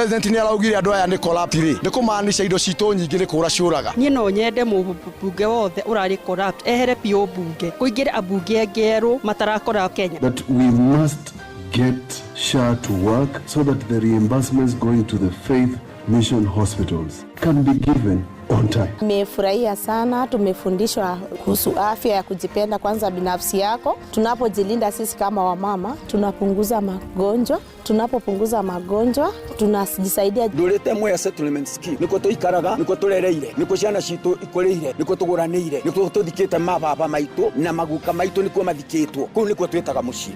President nĩ araugire andũ aya nĩ corrupt rĩ, nĩ kũmaanisha indo citũ nyingĩ nĩ kũra ciũraga. Niĩ no nyende mũmbunge wothe ũrarĩ corrupt ehere biũ mbunge, kũingĩre ambunge angĩ erũ matarakora Kenya. That we must get SHA to work so that the reimbursements going to the faith mission hospitals can be given on time. Nimefurahia sana, tumefundishwa kuhusu afya ya kujipenda kwanza binafsi yako. Tunapojilinda sisi kama wamama, tunapunguza magonjwa. Tunapopunguza magonjwa, tunajisaidia. Ndurite Mwea Settlement Scheme nikuo tuikaraga, nikuo turereire, nikuo ciana citu ikuriire, nikuo tuguranire, nikuo tuthikite mababa maitu na maguka maitu, nikuo mathikitwo kuu, nikuo twitaga mucii.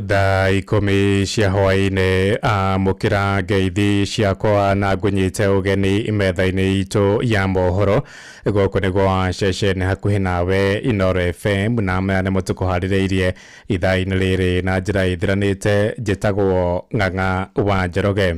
Thaa 10 cia hwaĩ-inĩ. Amũkĩra ngeithi ciakwa na ngũnyite ũgeni metha-inĩ itũ ya mohoro. Gũkũ nĩ gwa ceceni hakuhĩ nawe, Inooro FM, na maya nĩmo tũkũharĩrĩirie ithaa-inĩ rĩrĩ na njĩra ĩthiranĩte. Njĩtagwo Ng'ang'a wa Njoroge.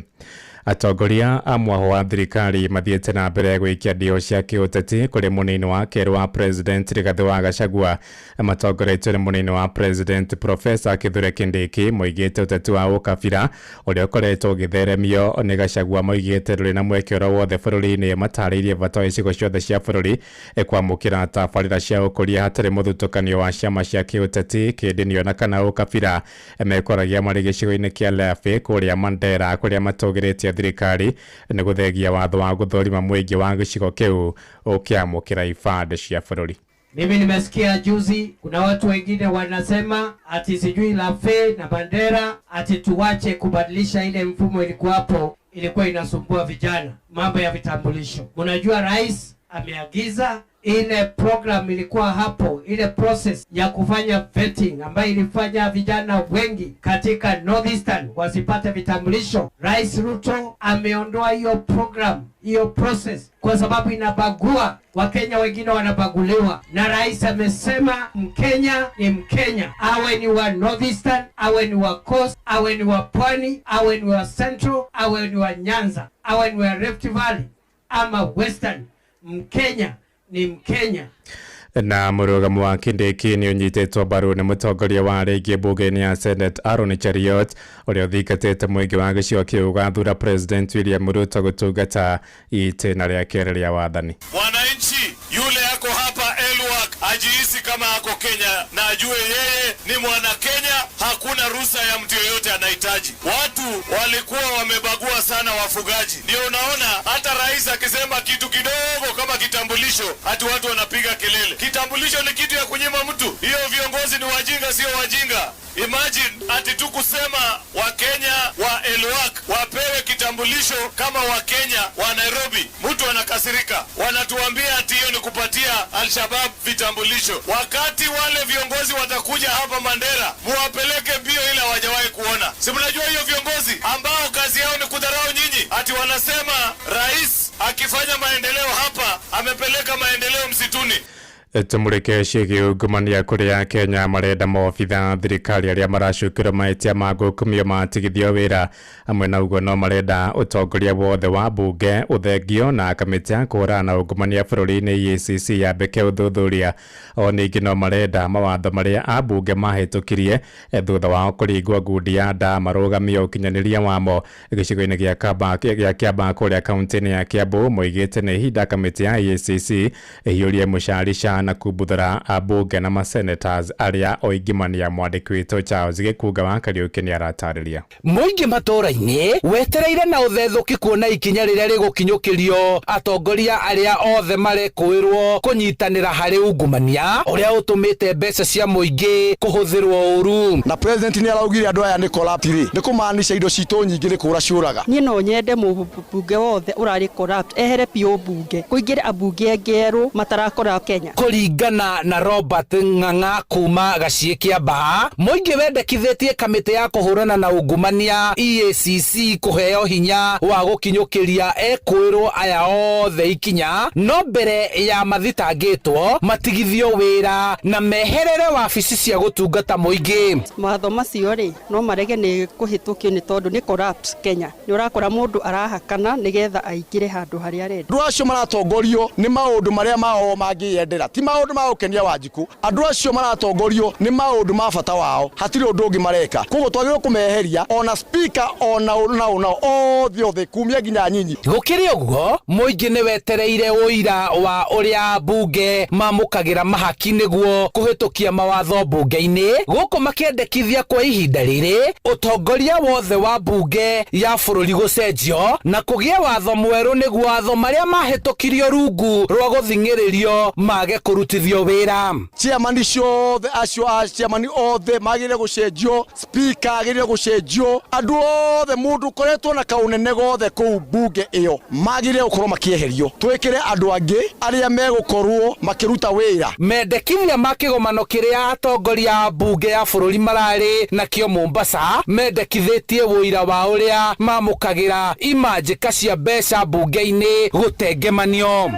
Atongoria a mwaho wa thirikari mathiĩte na mbere gwĩkia ndio cia kĩũteti kũrĩ mũnini wa kerĩ wa president Rigathĩ wa Gachagua, matongoretio nĩ mũnini wa president Professor Kithure Kindiki. Moigĩte ũteti wa ũkabira ũrĩa ũkoretwo ũgĩtheremio nĩ Gachagua, moigĩte ndũrĩ na mweke oro wothe bũrũri-inĩ. Matarĩirie bata wa icigo ciothe cia bũrũri kwamũkĩra tabarĩra cia ũkũria hatarĩ mũthutũkanio wa ciama cia kĩũteti, kĩndini ona kana ũkabira. Mekoragia marĩ gĩcigo-inĩ kĩa Lafey kũrĩa Mandera, kũrĩa matũgĩrĩtie thirikari nĩ gũthengia watho wa gũthũrima mũingĩ wa gĩcigo kĩu ũkĩamũkĩra ibandĩ cia bũrũri. Mimi nimesikia juzi kuna watu wengine wanasema ati sijui Lafey na Mandera ati tuwache kubadilisha ile mfumo ilikuwapo, ilikuwa inasumbua vijana, mambo ya vitambulisho. Mnajua rais ameagiza ile program ilikuwa hapo, ile process ya kufanya vetting ambayo ilifanya vijana wengi katika Northeastern wasipate vitambulisho. Rais Ruto ameondoa hiyo program, hiyo process, kwa sababu inabagua Wakenya, wengine wanabaguliwa. Na rais amesema Mkenya ni Mkenya, awe ni wa Northeastern, awe ni wa Coast, awe ni wa Pwani, awe ni wa Central, awe ni wa Nyanza, awe ni wa Rift Valley ama Western, Mkenya ni Mkenya. Na mũrũgamo wa Kindiki nĩ ũnyitĩtwo mbaru nĩ mũtongoria wa arĩa aingĩ mbunge-inĩ ya Senate Aaron Cheruiyot, ũrĩa ũthingatĩte mũingĩ wa gĩcigo kĩu gũgathura President William Ruto gũtungata itĩna rĩa kerĩ rĩa wathani. Mwananchi yule ako hapa Elwak ajihisi kama ako Kenya na ajue yeye ni mwana Kenya. Hakuna ruhusa ya mtu yoyote anahitaji. Watu walikuwa wamebagua sana wafugaji, ndio unaona hata rais akisema kitu kidogo kama kitambulisho, hati watu wanapiga kelele. Kitambulisho ni kitu ya kunyima mtu. Hiyo viongozi ni wajinga, sio wajinga? Imagine ati tu kusema Wakenya wa Elwak wapewe kitambulisho kama Wakenya wa Nairobi, mtu anakasirika. Wanatuambia ati hiyo ni kupatia Al-Shabab vitambulisho. Wakati wale viongozi watakuja hapa Mandera, muwapeleke mbio ile hawajawahi kuona. Si mnajua hiyo viongozi ambao kazi yao ni kudharau nyinyi, ati wanasema rais akifanya maendeleo hapa amepeleka maendeleo msituni. Tumurike ciĩgiĩ ungumania kũrĩa Kenya marenda maobitha thirikari arĩa maracukĩrwo mahĩtia ma gũkumio matigithio wĩra. Hamwe na ũguo, no marenda ũtongoria wothe wa mbunge ũthengio na kamĩtĩ ya kũhũrana na ungumania bũrũri-inĩ EACC yambĩke ũthuthuria. O ningĩ no marenda mawatho marĩa ambunge mahĩtũkirie thutha wao kũringwo ngundi ya nda marũgamio ũkinyanĩria wamo. Gĩcigo-inĩ gĩa Kĩambaa kũrĩa kaunti-inĩ ya Kiambu, moigĩte nĩ ihinda kamĩtĩ ya EACC ĩhiũrie mũcarica na kumbuthũra ambunge na masenators arĩa oingimania. Mwandĩki witũ Charles Gĩkunga wa Kariũki nĩ aratarĩria. Mũingĩ matũũra-inĩ wetereire na ũthethũki kuona ikinya rĩrĩa rĩgũkinyũkĩrio atongoria arĩa othe marekũĩrwo kũnyitanĩra harĩ ungumania ũrĩa ũtũmĩte mbeca cia mũingĩ kũhũthĩrwo ũru. Na president nĩ araugire andũ aya nĩ corrupt rĩ, nĩ kũmaanisha indo citũ nyingĩ nĩ kũra ciũraga. Niĩ no nyende mũmbunge wothe ũrarĩ corrupt ehere biũ mbunge, kũingĩre ambunge angĩ erũ matarakora Kenya. Kũringana na Robert Ng'ang'a kuma Gaciĩ Kĩambaa, mũingĩ wendekithĩtie kamĩtĩ ya kũhũrana na ungumania EACC kũheo hinya wa gũkinyũkĩria ekũĩrwo aya othe ikinya, no mbere ya mathitangĩtwo matigithio wĩra na meherere wabici cia gũtungata mũingĩ. Mawatho macio rĩ, no marege nĩ kũhĩtũkio nĩ tondũ nĩ corrupt Kenya. Nĩ ũrakora mũndũ arahakana nĩgetha aingĩre handũ harĩa arenda. Andũ acio maratongorio nĩ maũndũ marĩa mao mangĩyendera, ti Maũndũ ma gũkenia Wanjikũ. Andũ acio maratongorio nĩ maũndũ ma bata wao, hatirĩ ũndũ ũngĩ mareka. Koguo twagĩrĩirwo kũmeheria, ona speaker, ona ona othe othe, kumia nginya nyinyi. Gũkĩrĩ ũguo, mũingĩ nĩ wetereire ũira wa ũrĩa ambunge mamũkagĩra mahaki nĩguo kũhĩtũkia mawatho mbunge-inĩ, gũkũ makĩendekithia kwa ihinda rĩrĩ ũtongoria wothe wa mbunge ya bũrũri gũcenjio na kũgĩe watho mwerũ nĩguo watho marĩa mahĩtũkirio rungu rwa gũthing'ĩrĩrio mage kũrutithio wĩra. Chairman ciothe, acio a chairman othe magĩrĩire gũcenjio, speaker agĩrĩire gũcenjio, andũ othe, mũndũ ũkoretwo na kaũnene gothe kũu mbunge ĩyo magĩrĩire gũkorwo makĩeherio, twĩkĩre andũ angĩ arĩa megũkorwo makĩruta wĩra. Mendekithia ma kĩgomano kĩrĩa atongoria a mbunge ya bũrũri mararĩ nakĩo Mombasa mendekithĩtie ũira wa ũrĩa mamũkagĩra imanjĩka cia mbeca mbunge-inĩ gũtengemanio.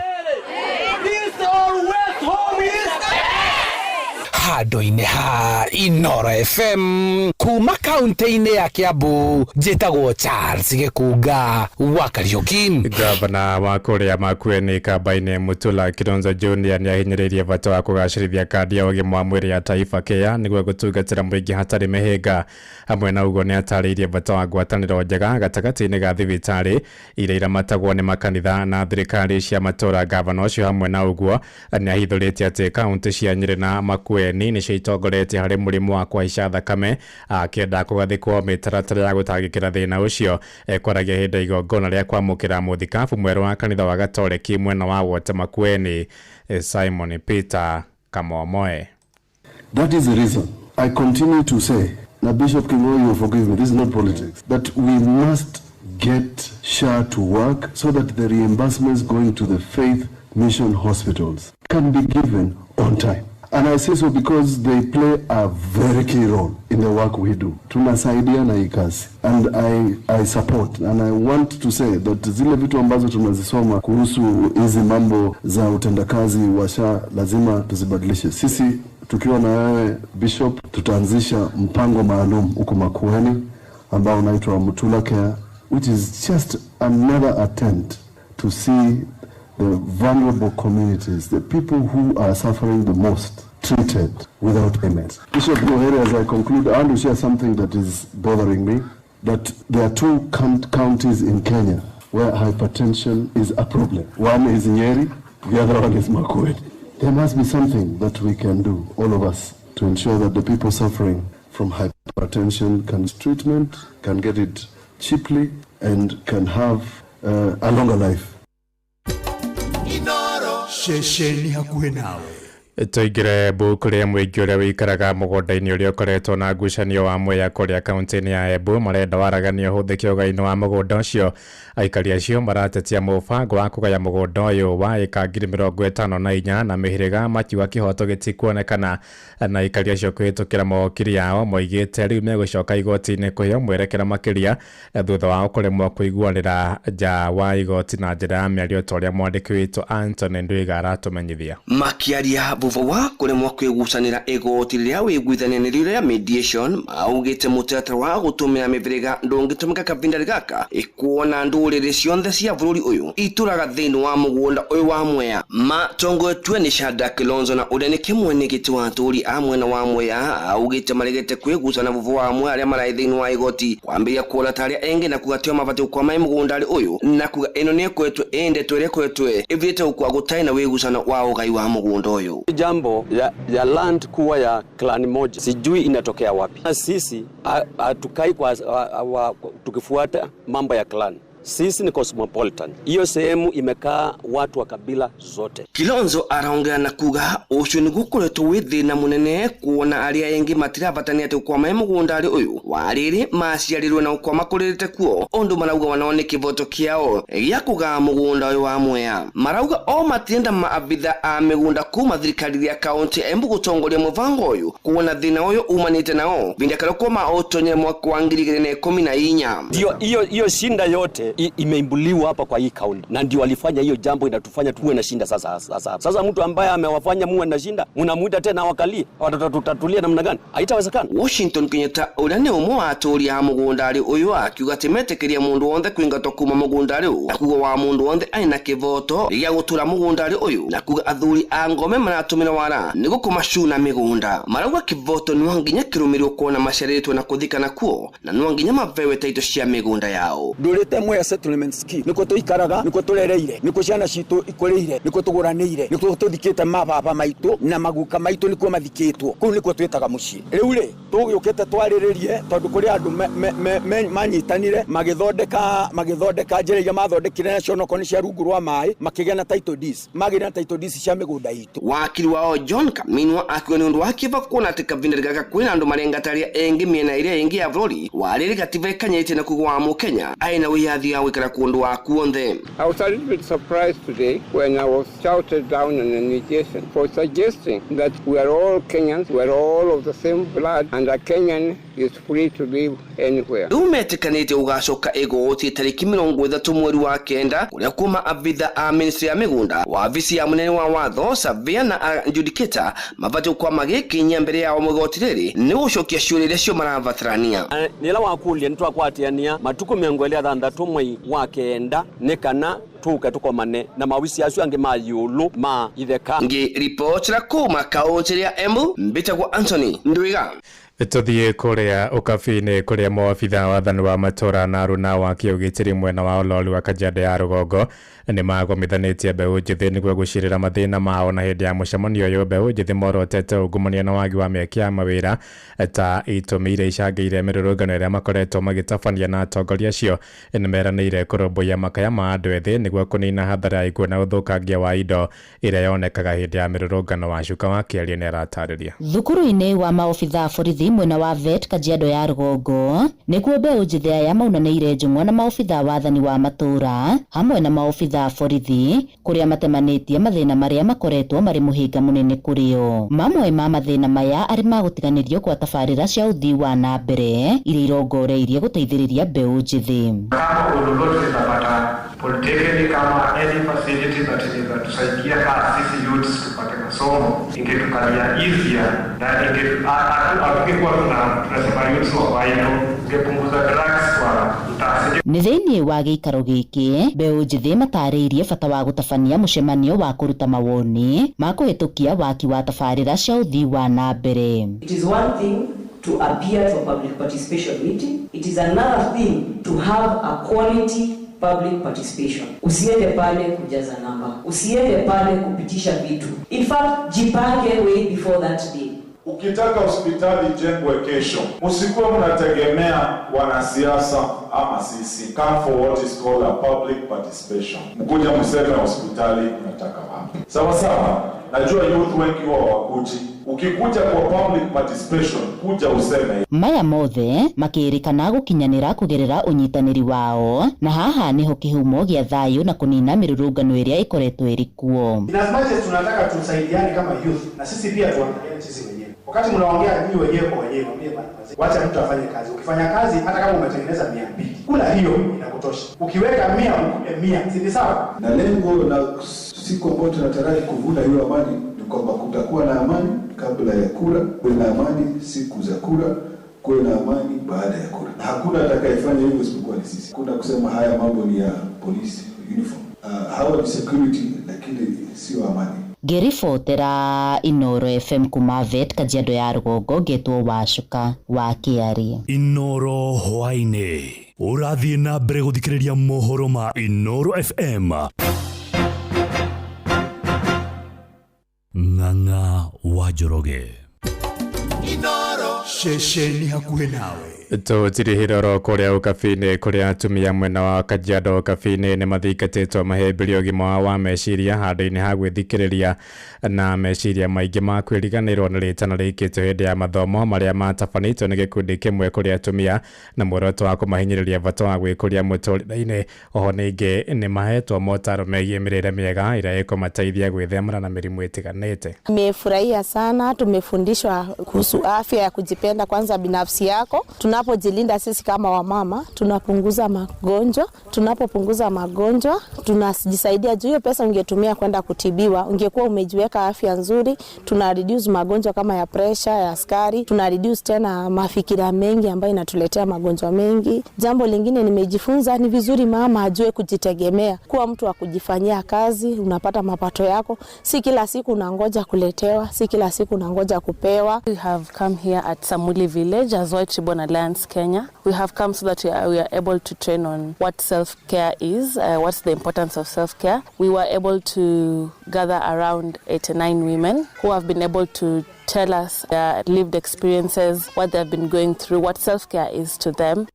Handũ-inĩ ha Inoro FM kuma kaunti-inĩ ya Kiambu, njĩtagwo Charles Gĩkunga wa Kariũki. Gavana wa kũrĩa Makueni Kambaini Mutula Kilonzo Junior nĩ ahinyĩrĩirie bata wa kũgacĩrithia kandi ya ũgima wa mwĩrĩ ya Taifa Care nĩguo gũtungatĩra mũingĩ hatarĩ mĩhĩnga. Hamwe na ũguo, nĩ atarĩirie bata wa ngwatanĩro njega gatagatĩ-inĩ ga thibitarĩ iria iramatagwo nĩ makanitha na thirikari cia matũũra. Gavana ũcio hamwe na ũguo nĩ ahithũrĩtie atĩ kaunti cia Nyĩrĩ na Makueni nĩcio itongoretie harĩ mũrimũ wa kũhaica thakame, akĩenda kũgathĩkwo mĩtaratara ya gũtangĩkĩra thĩna ũcio. Ekwaragia hĩndĩ ya igongona rĩa kwamũkĩra mũthikabu mwerũ wa kanitha wa Gatoreki mwena wa Wote Makueni, Simon Peter Kamomoe. That is the reason I continue to say, now Bishop King'ori, you forgive me, this is not politics, that we must get SHA to work so that the reimbursements going to the faith mission hospitals can be given on time. And I say so because they play a very key role in the work we do. Tunasaidia na hii kazi. And I support and I want to say that zile vitu ambazo tunazisoma kuhusu hizi mambo za utendakazi wa SHA lazima tuzibadilishe. Sisi tukiwa na wewe, Bishop, tutaanzisha mpango maalum huko Makueni ambao unaitwa Mutula Care, which is just another attempt to see the vulnerable communities, the people who are suffering the most, treated without payment. Bishop Gohere, as I conclude, I want to share something that is bothering me, that there are two counties in Kenya where hypertension is a problem. One is Nyeri, the other one is Makueni. There must be something that we can do, all of us, to ensure that the people suffering from hypertension can treatment, can get it cheaply, and can have a longer life. Ceceni hakuhĩ nawe. Tũingĩre mbuku rĩa mũingĩ ũrĩa wĩikaraga mũgũnda-inĩ ũrĩa ũkoretwo na ngucanio wa Mwea kũrĩa kaunti-inĩ ya Embu marenda waragania ũhũthĩke ũgai-inĩ wa mũgũnda ũcio. Aikari acio maratetia mũbango wa kũgaya mũgũnda ũyũ wa ĩka 54,000 na mĩhĩrĩga, makiuga kĩhoto gĩtikuonekana. Na aikari acio kũhĩtũkĩra mawakiri yao moigĩte rĩu megũcoka igoti-inĩ kũheo mwerekera makĩria thutha wao kũremwo kũiguanĩra nja wa igoti na njĩra ya mĩario, ta ũrĩa mwandĩki witũ Anthony Ndwiga aratũmenyithia. Makiaria thutha wa kuremwo kwigucanira igoti rĩrĩa wĩiguithania nĩrĩo rĩa mediation, maugĩte mũtaratara wa gũtũmĩra mĩbĩrĩga ndũngĩtũmĩka kavinda gaka ikuona ndũrĩrĩ cionthe cia bũrũri ũyũ itũraga thĩinĩ wa mũgũnda ũyũ wa Mwea. Matongoretio nĩ Shadrack Kilonzo na ũrĩa nĩ kĩmwe gĩtĩ wa atũri a mwena wa Mwea, augĩte maregete kwĩgucana thutha wa amwe arĩa maraĩ thĩinĩ wa igoti kwambĩrĩria kuona ta arĩa engĩ na kuga tio mabatiĩ gũkorwo mai mũgũnda ũyũ, na kuga ĩno nĩ ĩkoretwo ĩndetwo ĩrĩa ĩkoretwo ĩthiĩte gũkua gũtarĩ na wĩgucano wa ũgai wa mũgũnda ũyũ. Jambo ya land kuwa ya clan moja sijui inatokea wapi. Na sisi hatukai kwa tukifuata mambo ya clan. Sisi ni cosmopolitan. Hiyo sehemu imekaa watu wa kabila zote. Kilonzo araongea na kuga ucio niguo ukoretwo wi thina munene kuona aria engi matirabatania ati gukwama mugunda ari uyu wariri maciarirwe na gukwama makuririte kuo undu marauga wanao ni kivoto kiao gia kugaa mugunda uyu wa Mwea. Marauga o matirenda maabitha a migunda kuma thirikari ya kaunti Embu gutongoria mubango uyu kuona thina uyu umanite nao vinda karokoma utonyere mwaka wa 2014. Ndio hiyo shinda yote. Imeimbuliwa hapa kwa hii kaunti, na ndio walifanya hiyo jambo, inatufanya tuwe na shinda sasa. Sasa sasa mtu ambaye amewafanya muwe na shinda, mnamuita tena wakalie, tutatulia namna gani? Haitawezekana. Washington Kenyatta uria ni umwe wa atũũri a mũgũnda ũyũ akiuga atĩ metĩkĩria mũndũ wothe kũingatwo kuma mũgũnda ũyũ, na kuga wa mũndũ wothe arĩ na kĩvoto gĩa gũtũra mũgũnda ũyũ, na kuga athuri a ngome maratũmĩra wara nĩguo kũmacuna mĩgũnda. Marauga kĩvoto no nginya kĩrũmĩrĩrwo kuona maciarĩtwo na kũthikana kuo, na no nginya mavewe taito cia mĩgũnda yao. Ndũrĩte Mwea Settlement Scheme nĩkuo tũikaraga, nĩkuo tũrereire, nĩkuo ciana citũ ikũrĩire, nĩkuo tũgũranĩire, nĩkuo tũthikĩte mababa maitũ na maguka maitũ, nĩkuo mathikĩtwo. Kũu nĩkuo twĩtaga mũciĩ. Rĩu rĩ tũgĩũkĩte twarĩrĩrie tondũ kũrĩ andũ manyitanire magĩthondeka njĩra iria mathondekire nacio onokorwo nĩ cia rungu rwa maĩ, makĩgĩa na title deeds, magĩre na title deeds cia mĩgũnda itũ. Wakiri wao John Kaminwa akiuga nĩ ũndũ wa kĩeva kuona atĩ kavinda gaka kwĩna andũ marengataria ĩngĩ mĩena ĩrĩa ĩngĩ ya bũrũri warĩrĩ gatiba ĩkanyĩte na kuga wa mũkenya aĩ na wĩyathi wa gũikara kũndũ wa kuonthe. I was a little bit surprised today when I was shouted down on an mediation for suggesting that we are all Kenyans, we are all of the same blood, and a Kenyan is free to live anywhere. Rĩu metĩkanĩte ũgacoka igoti tarĩki 30 mweri wa 9 kũrĩa kuma abitha a ministry ya mĩgũnda, wabici ya mũnene wa watho, surveyor na adjudicator mabatiĩ gũkorwo magĩkinyia mbere yao igoti rĩrĩ nĩ gũcokia ciũria iria cio marabatarania. Nĩla wakulia nĩtwakwatiania matuku 26 mwei wa 9 nĩ kana tuke tukomane na mawisi acio angi ma yulu ma itheka. Ngĩribotera kuma kaunti ya Embu, mbĩtagwo Anthony Ndwiga. Tũthiĩ kũrĩa ũkabi-inĩ kũrĩa maabitha wathani wa matũra na aruna wa kĩũgitĩri mwena wa Ololu wa Kajiado ya rũgongo nĩ magomithanĩtie mbeũ njĩthĩ nĩguo gũcirĩra mathĩna mao, na hĩndĩ ya mũcemanio ũyũ mbeũ njĩthĩ morotete ungumania na wagi wa mĩeke ya mawĩra ta itũmi iria icangĩire mĩrũrũngano ĩrĩa makoretwo magĩtabania, na atongoria acio nĩ meranĩire kũrũmbũiya makaya ma andũ ethĩ nĩguo kũnina hathara ya ikuũ na ũthũkangia wa indo ĩrĩa yonekaga hĩndĩ ya mĩrũrũngano. Wacuka wa Kĩaria nĩ aratarĩria. Thukuru-inĩ wa maobitha borithi mwena wa Vet Kajiado ya rũgongo nĩkuo mbeũ njĩthĩ aya maunanĩire njũng'wa na maobitha wathani wa matũra hamwe na maobitha borithi kũrĩa matemanĩtie mathĩna marĩa makoretwo marĩ mũhĩnga mũnene kũrĩ o. Mamwe ma mathĩna maya arĩ ma gũtiganĩrio kwa tabarĩra cia ũthii wa na mbere iria irongoreirie gũteithĩrĩria mbeũ njĩthĩ. Kama lolote tunapata polytechnic kama any facility that inaweza tusaidia kama sisi youths tupate masomo, ingetukalia easier na hatungekuwa tunasema youths wa idle, ingepunguza drugs kwa mtaa. Nĩ thĩinĩ wa gĩikaro gĩkĩ mbeũ njĩthĩ matarĩirie bata wa gũtabania mũcemanio wa kũruta mawoni ma kũhĩtũkia waki wa tabarĩra cia ũthii wa na mbere. It is one thing to appear to a public participation meeting. It is another thing to have a quality public participation. Usiende pale kujaza namba, usiende pale kupitisha vitu. In fact, jipange way before that day. Ukitaka hospitali ijengwe kesho, msikuwe mnategemea wanasiasa ama sisi. Come for what is called a public participation. Mkuja mseme hospitali mnataka wapi. Sawa sawa, najua youth wengi wa wakuji. Ukikuja kwa public participation, kuja useme. Maya mothe makĩrĩkana gũkinyanĩra kũgerera ũnyitanĩri wao, na haha niho kĩhumo gĩa thayũ na kũnina mĩrũrũngano ĩrĩa ĩkoretwo ĩrĩ kuo. In as much as tunataka tusaidiane kama youth, na sisi pia tuangalie sisi wenyewe. Wakati mnaongea nyinyi wenyewe kwa wenyewe, mwambie bana, wacha mtu afanye kazi. Ukifanya kazi hata kama umetengeneza 200, kula hiyo inakutosha. Ukiweka 100 ukule 100, si ni sawa? Na lengo na siku ambayo tunataraji kuvuna hiyo amani ni kwamba kutakuwa na amani kabla ya kura, kuwe na amani siku za kura, kuwe na amani baada ya kura. Na hakuna atakayefanya hivyo isipokuwa ni sisi. Kuna kusema haya mambo ni ya polisi uniform. Hawa ni security lakini sio amani. Ngĩribotera Inoro FM kuma Vet Kajiado ya rũgongo, ngetwo Wacuka wa Kĩaria. Inoro hwaĩ-inĩ ũrathiĩ na mbere gũthikĩrĩria mohoro ma Inoro FM. Ng'ang'a wa Njoroge. Inoro ceceni hakuhĩ nawe. Tũtirihĩroro kũrĩa ũkabi-inĩ kũrĩa atumia mwena wa Kajiado ũkabi-inĩ nĩ mathingatĩtwo mahĩmbĩrie ũgima wao wa meciria handũ-inĩ ha gwĩthikĩrĩria na meciria maingĩ ma kwĩriganĩrwo nĩ rĩtana rĩikĩtio hĩndĩ ya mathomo marĩa matabanĩtio nĩ gĩkundi kĩmwe kũrĩ atumia na muoroto wa kũmahinyĩrĩria bata wa gwĩkũria mũtũrĩre-inĩ. Oho ningĩ nĩ mahetwo motaro megiĩ mĩrĩre mĩega ĩrĩa ĩkũmateithia gwĩthemana na mĩrimũ ĩtiganĩte. Nimefurahia sana, tumefundishwa kuhusu afya ya kujipenda kwanza binafsi yako. Tunapojilinda sisi kama wamama, tunapunguza magonjwa. Tunapopunguza magonjwa, tunajisaidia juu hiyo pesa ungetumia kwenda kutibiwa, ungekuwa umejiweka afya nzuri. Tuna reduce magonjwa kama ya pressure, ya sukari, tuna reduce tena mafikira mengi ambayo inatuletea magonjwa mengi. Jambo lingine nimejifunza, ni vizuri mama ajue kujitegemea, kuwa mtu wa kujifanyia kazi, unapata mapato yako, si kila siku unangoja kuletewa, si kila siku unangoja kupewa. We have come here at Samuli Village as White Ribbon Alliance Kenya. We have come so that we are able to train on what self-care is, what's the importance of self-care. We were able to gather around 89 women who have been able to tell us their lived experiences, what they've been going through, what self-care is to them.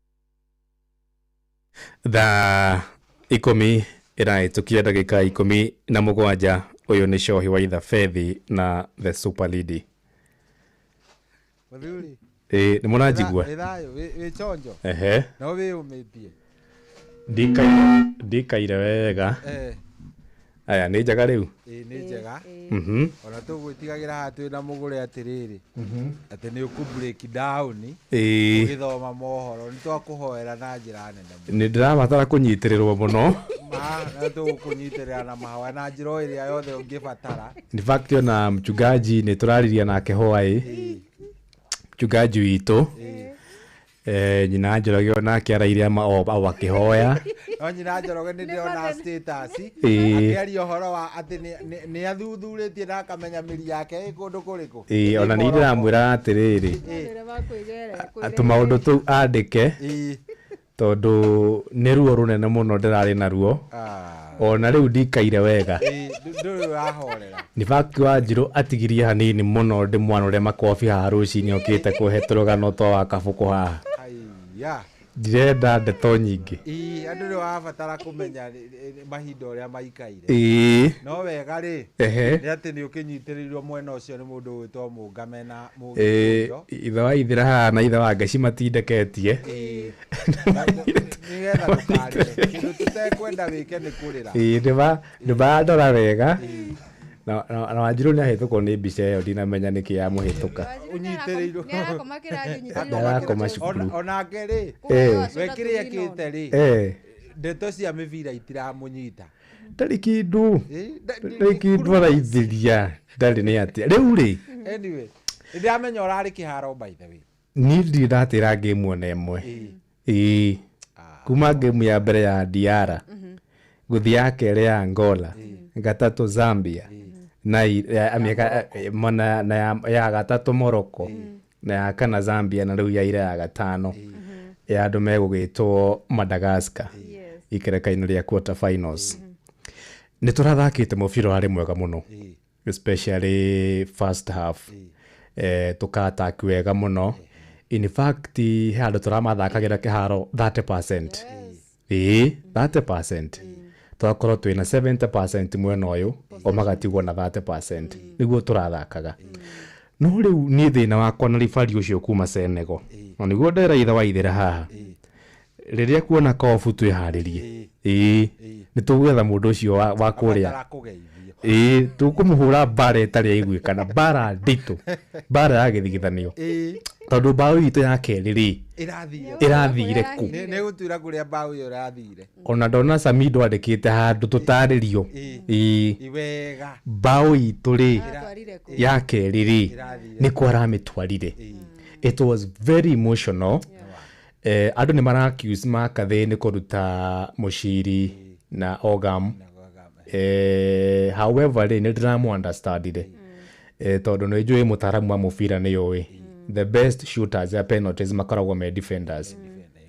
Thaa 10 ĩrahĩtũkia ndagĩka 17. Ũyũ nĩ Cohi wa Itha Fethi na The Super Lady. Mũthuri. Ĩ, nĩ mũranjigua? Ĩ thayũ, wĩ chonjo. Ehe. No wĩyũmĩtie. Ndikaire wega. Aya, nĩ njega rĩu? Ĩ, nĩ njega. Ona tũgwĩtigagĩra haha twĩ na mũgũre atĩrĩrĩ, atĩ nĩ ũkũ break down ũgĩthoma mohoro, nĩ twakũhoera na njĩra nene mũno. Nĩ ndĩrabatara kũnyitĩrĩrwo mũno. Ma, na tũgũkũnyitĩrĩra na mahoya na njĩra o ĩrĩa yothe ũngĩbatara. In fact, ona mchungaji nĩ tũraririe nake hwaĩ, mchungaji witũ, nyina Njoroge onake araire o akĩhoya. No nyina Njoroge nĩ ndĩrona status akĩaria ũhoro wa atĩ nĩ athuthurĩtie na akamenya mĩri yake ĩ kũndũ kũrĩkũ. Ĩ, ona niĩ ndĩramwĩra atĩrĩrĩ, tũmaũndũ tũu andĩke, tondũ nĩ ruo rũnene mũno ndĩrarĩ naruo. Ona rĩu ndikaire wega. Ndũrĩ ũrahorera. In fact, Wanjirũ atigirie hanini mũno ndĩmwanũre makobi haha rũcinĩ okĩte kũhe tũrũgano twa wa kabũkũ haha. Haiya. Ndirenda ndeto nyingĩ. Ĩ, andũ nĩ wabatara kũmenya mahinda ũrĩa maikaire. No wega rĩ, nĩ atĩ nĩ ũkĩnyitĩrĩirwo mwena ũcio nĩ mũndũ ũgwĩtwo Mũngame na Mũgĩkũyũ. Ithe wa Ithira haha na ithe wa Ngeci matindeketie. Nĩgetha ndũkarĩre. Kĩndũ tũtekwenda wĩke nĩ kũrĩra. Ĩ, nĩmandora wega. Na Wanjirũ nĩ ahĩtũkwo nĩ mbica ĩyo, ndinamenya nĩkĩ yamũhĩtũka. Ũnyitĩrĩirwo. Nĩarakoma cukuru. Onake rĩ, we kĩrĩa ekĩte rĩ, ndeto cia mĩbira itiramũnyita. Ndarĩ kĩndũ. Ndarĩ kĩndũ araithĩria. Ndarĩ nĩ atĩa. Rĩu rĩ. Anyway, nĩndĩramenya ũrarĩ kĩharo by the way. Niĩ ndirĩ ndatĩra ngĩmu ona ĩmwe. Ĩĩ. Kuma ngĩmu ya mbere ya DR, gũthiĩ ya kerĩ ya Angola, gatatũ Zambia, na ya gatatũ Morocco, na ya kana Zambia, na rĩu ya ira ya gatano ya andũ megũgĩtwo Madagascar ikereka-inĩ rĩa quarter finals. Nĩ tũrathakĩte mũbira warĩ mwega mũno, especially first half. Tũka-attack wega mũno. In fact, he handũ tũramathakagĩra kĩharo 30%. Ĩĩ, 30%. Twakorwo twĩna 70% mwena ũyũ, o magatigwo na 30%. Nĩguo tũrathakaga. No rĩu niĩ thĩna wakwa na ribari ũcio kuma Senegal. Na nĩguo ndera ithe wa Ithira haha. Rĩrĩa kuona kobu twĩharĩrie. Ĩĩ, nĩ tũgwetha mũndũ ũcio wa kũrĩa. Ĩĩ, tũkũmũhũra mbara ĩtarĩ yaiguĩkana, mbara nditũ, mbara ya gĩthigithanio. Tondũ mbaũ itũ ya kerĩ rĩ, ĩrathire kũ? Nĩ gũtuĩra kũrĩa mbaũ ĩyo ĩrathire. Ona ndona Samido andĩkĩte handũ tũtarĩrio. Ĩĩ. Wega. Mbaũ itũ rĩ, ya kerĩ rĩ, nĩ kũ aramĩtwarire. It was very emotional. Andũ nĩ mara accuse Makathĩ nĩ kũruta Mũciri na Ogam. However rĩ, nĩ ndĩramũ understandire. Tondũ nĩ njũĩ mũtaaramu wa mũbira nĩ ũĩ. The best shooters ya penalties makoragwo me defenders.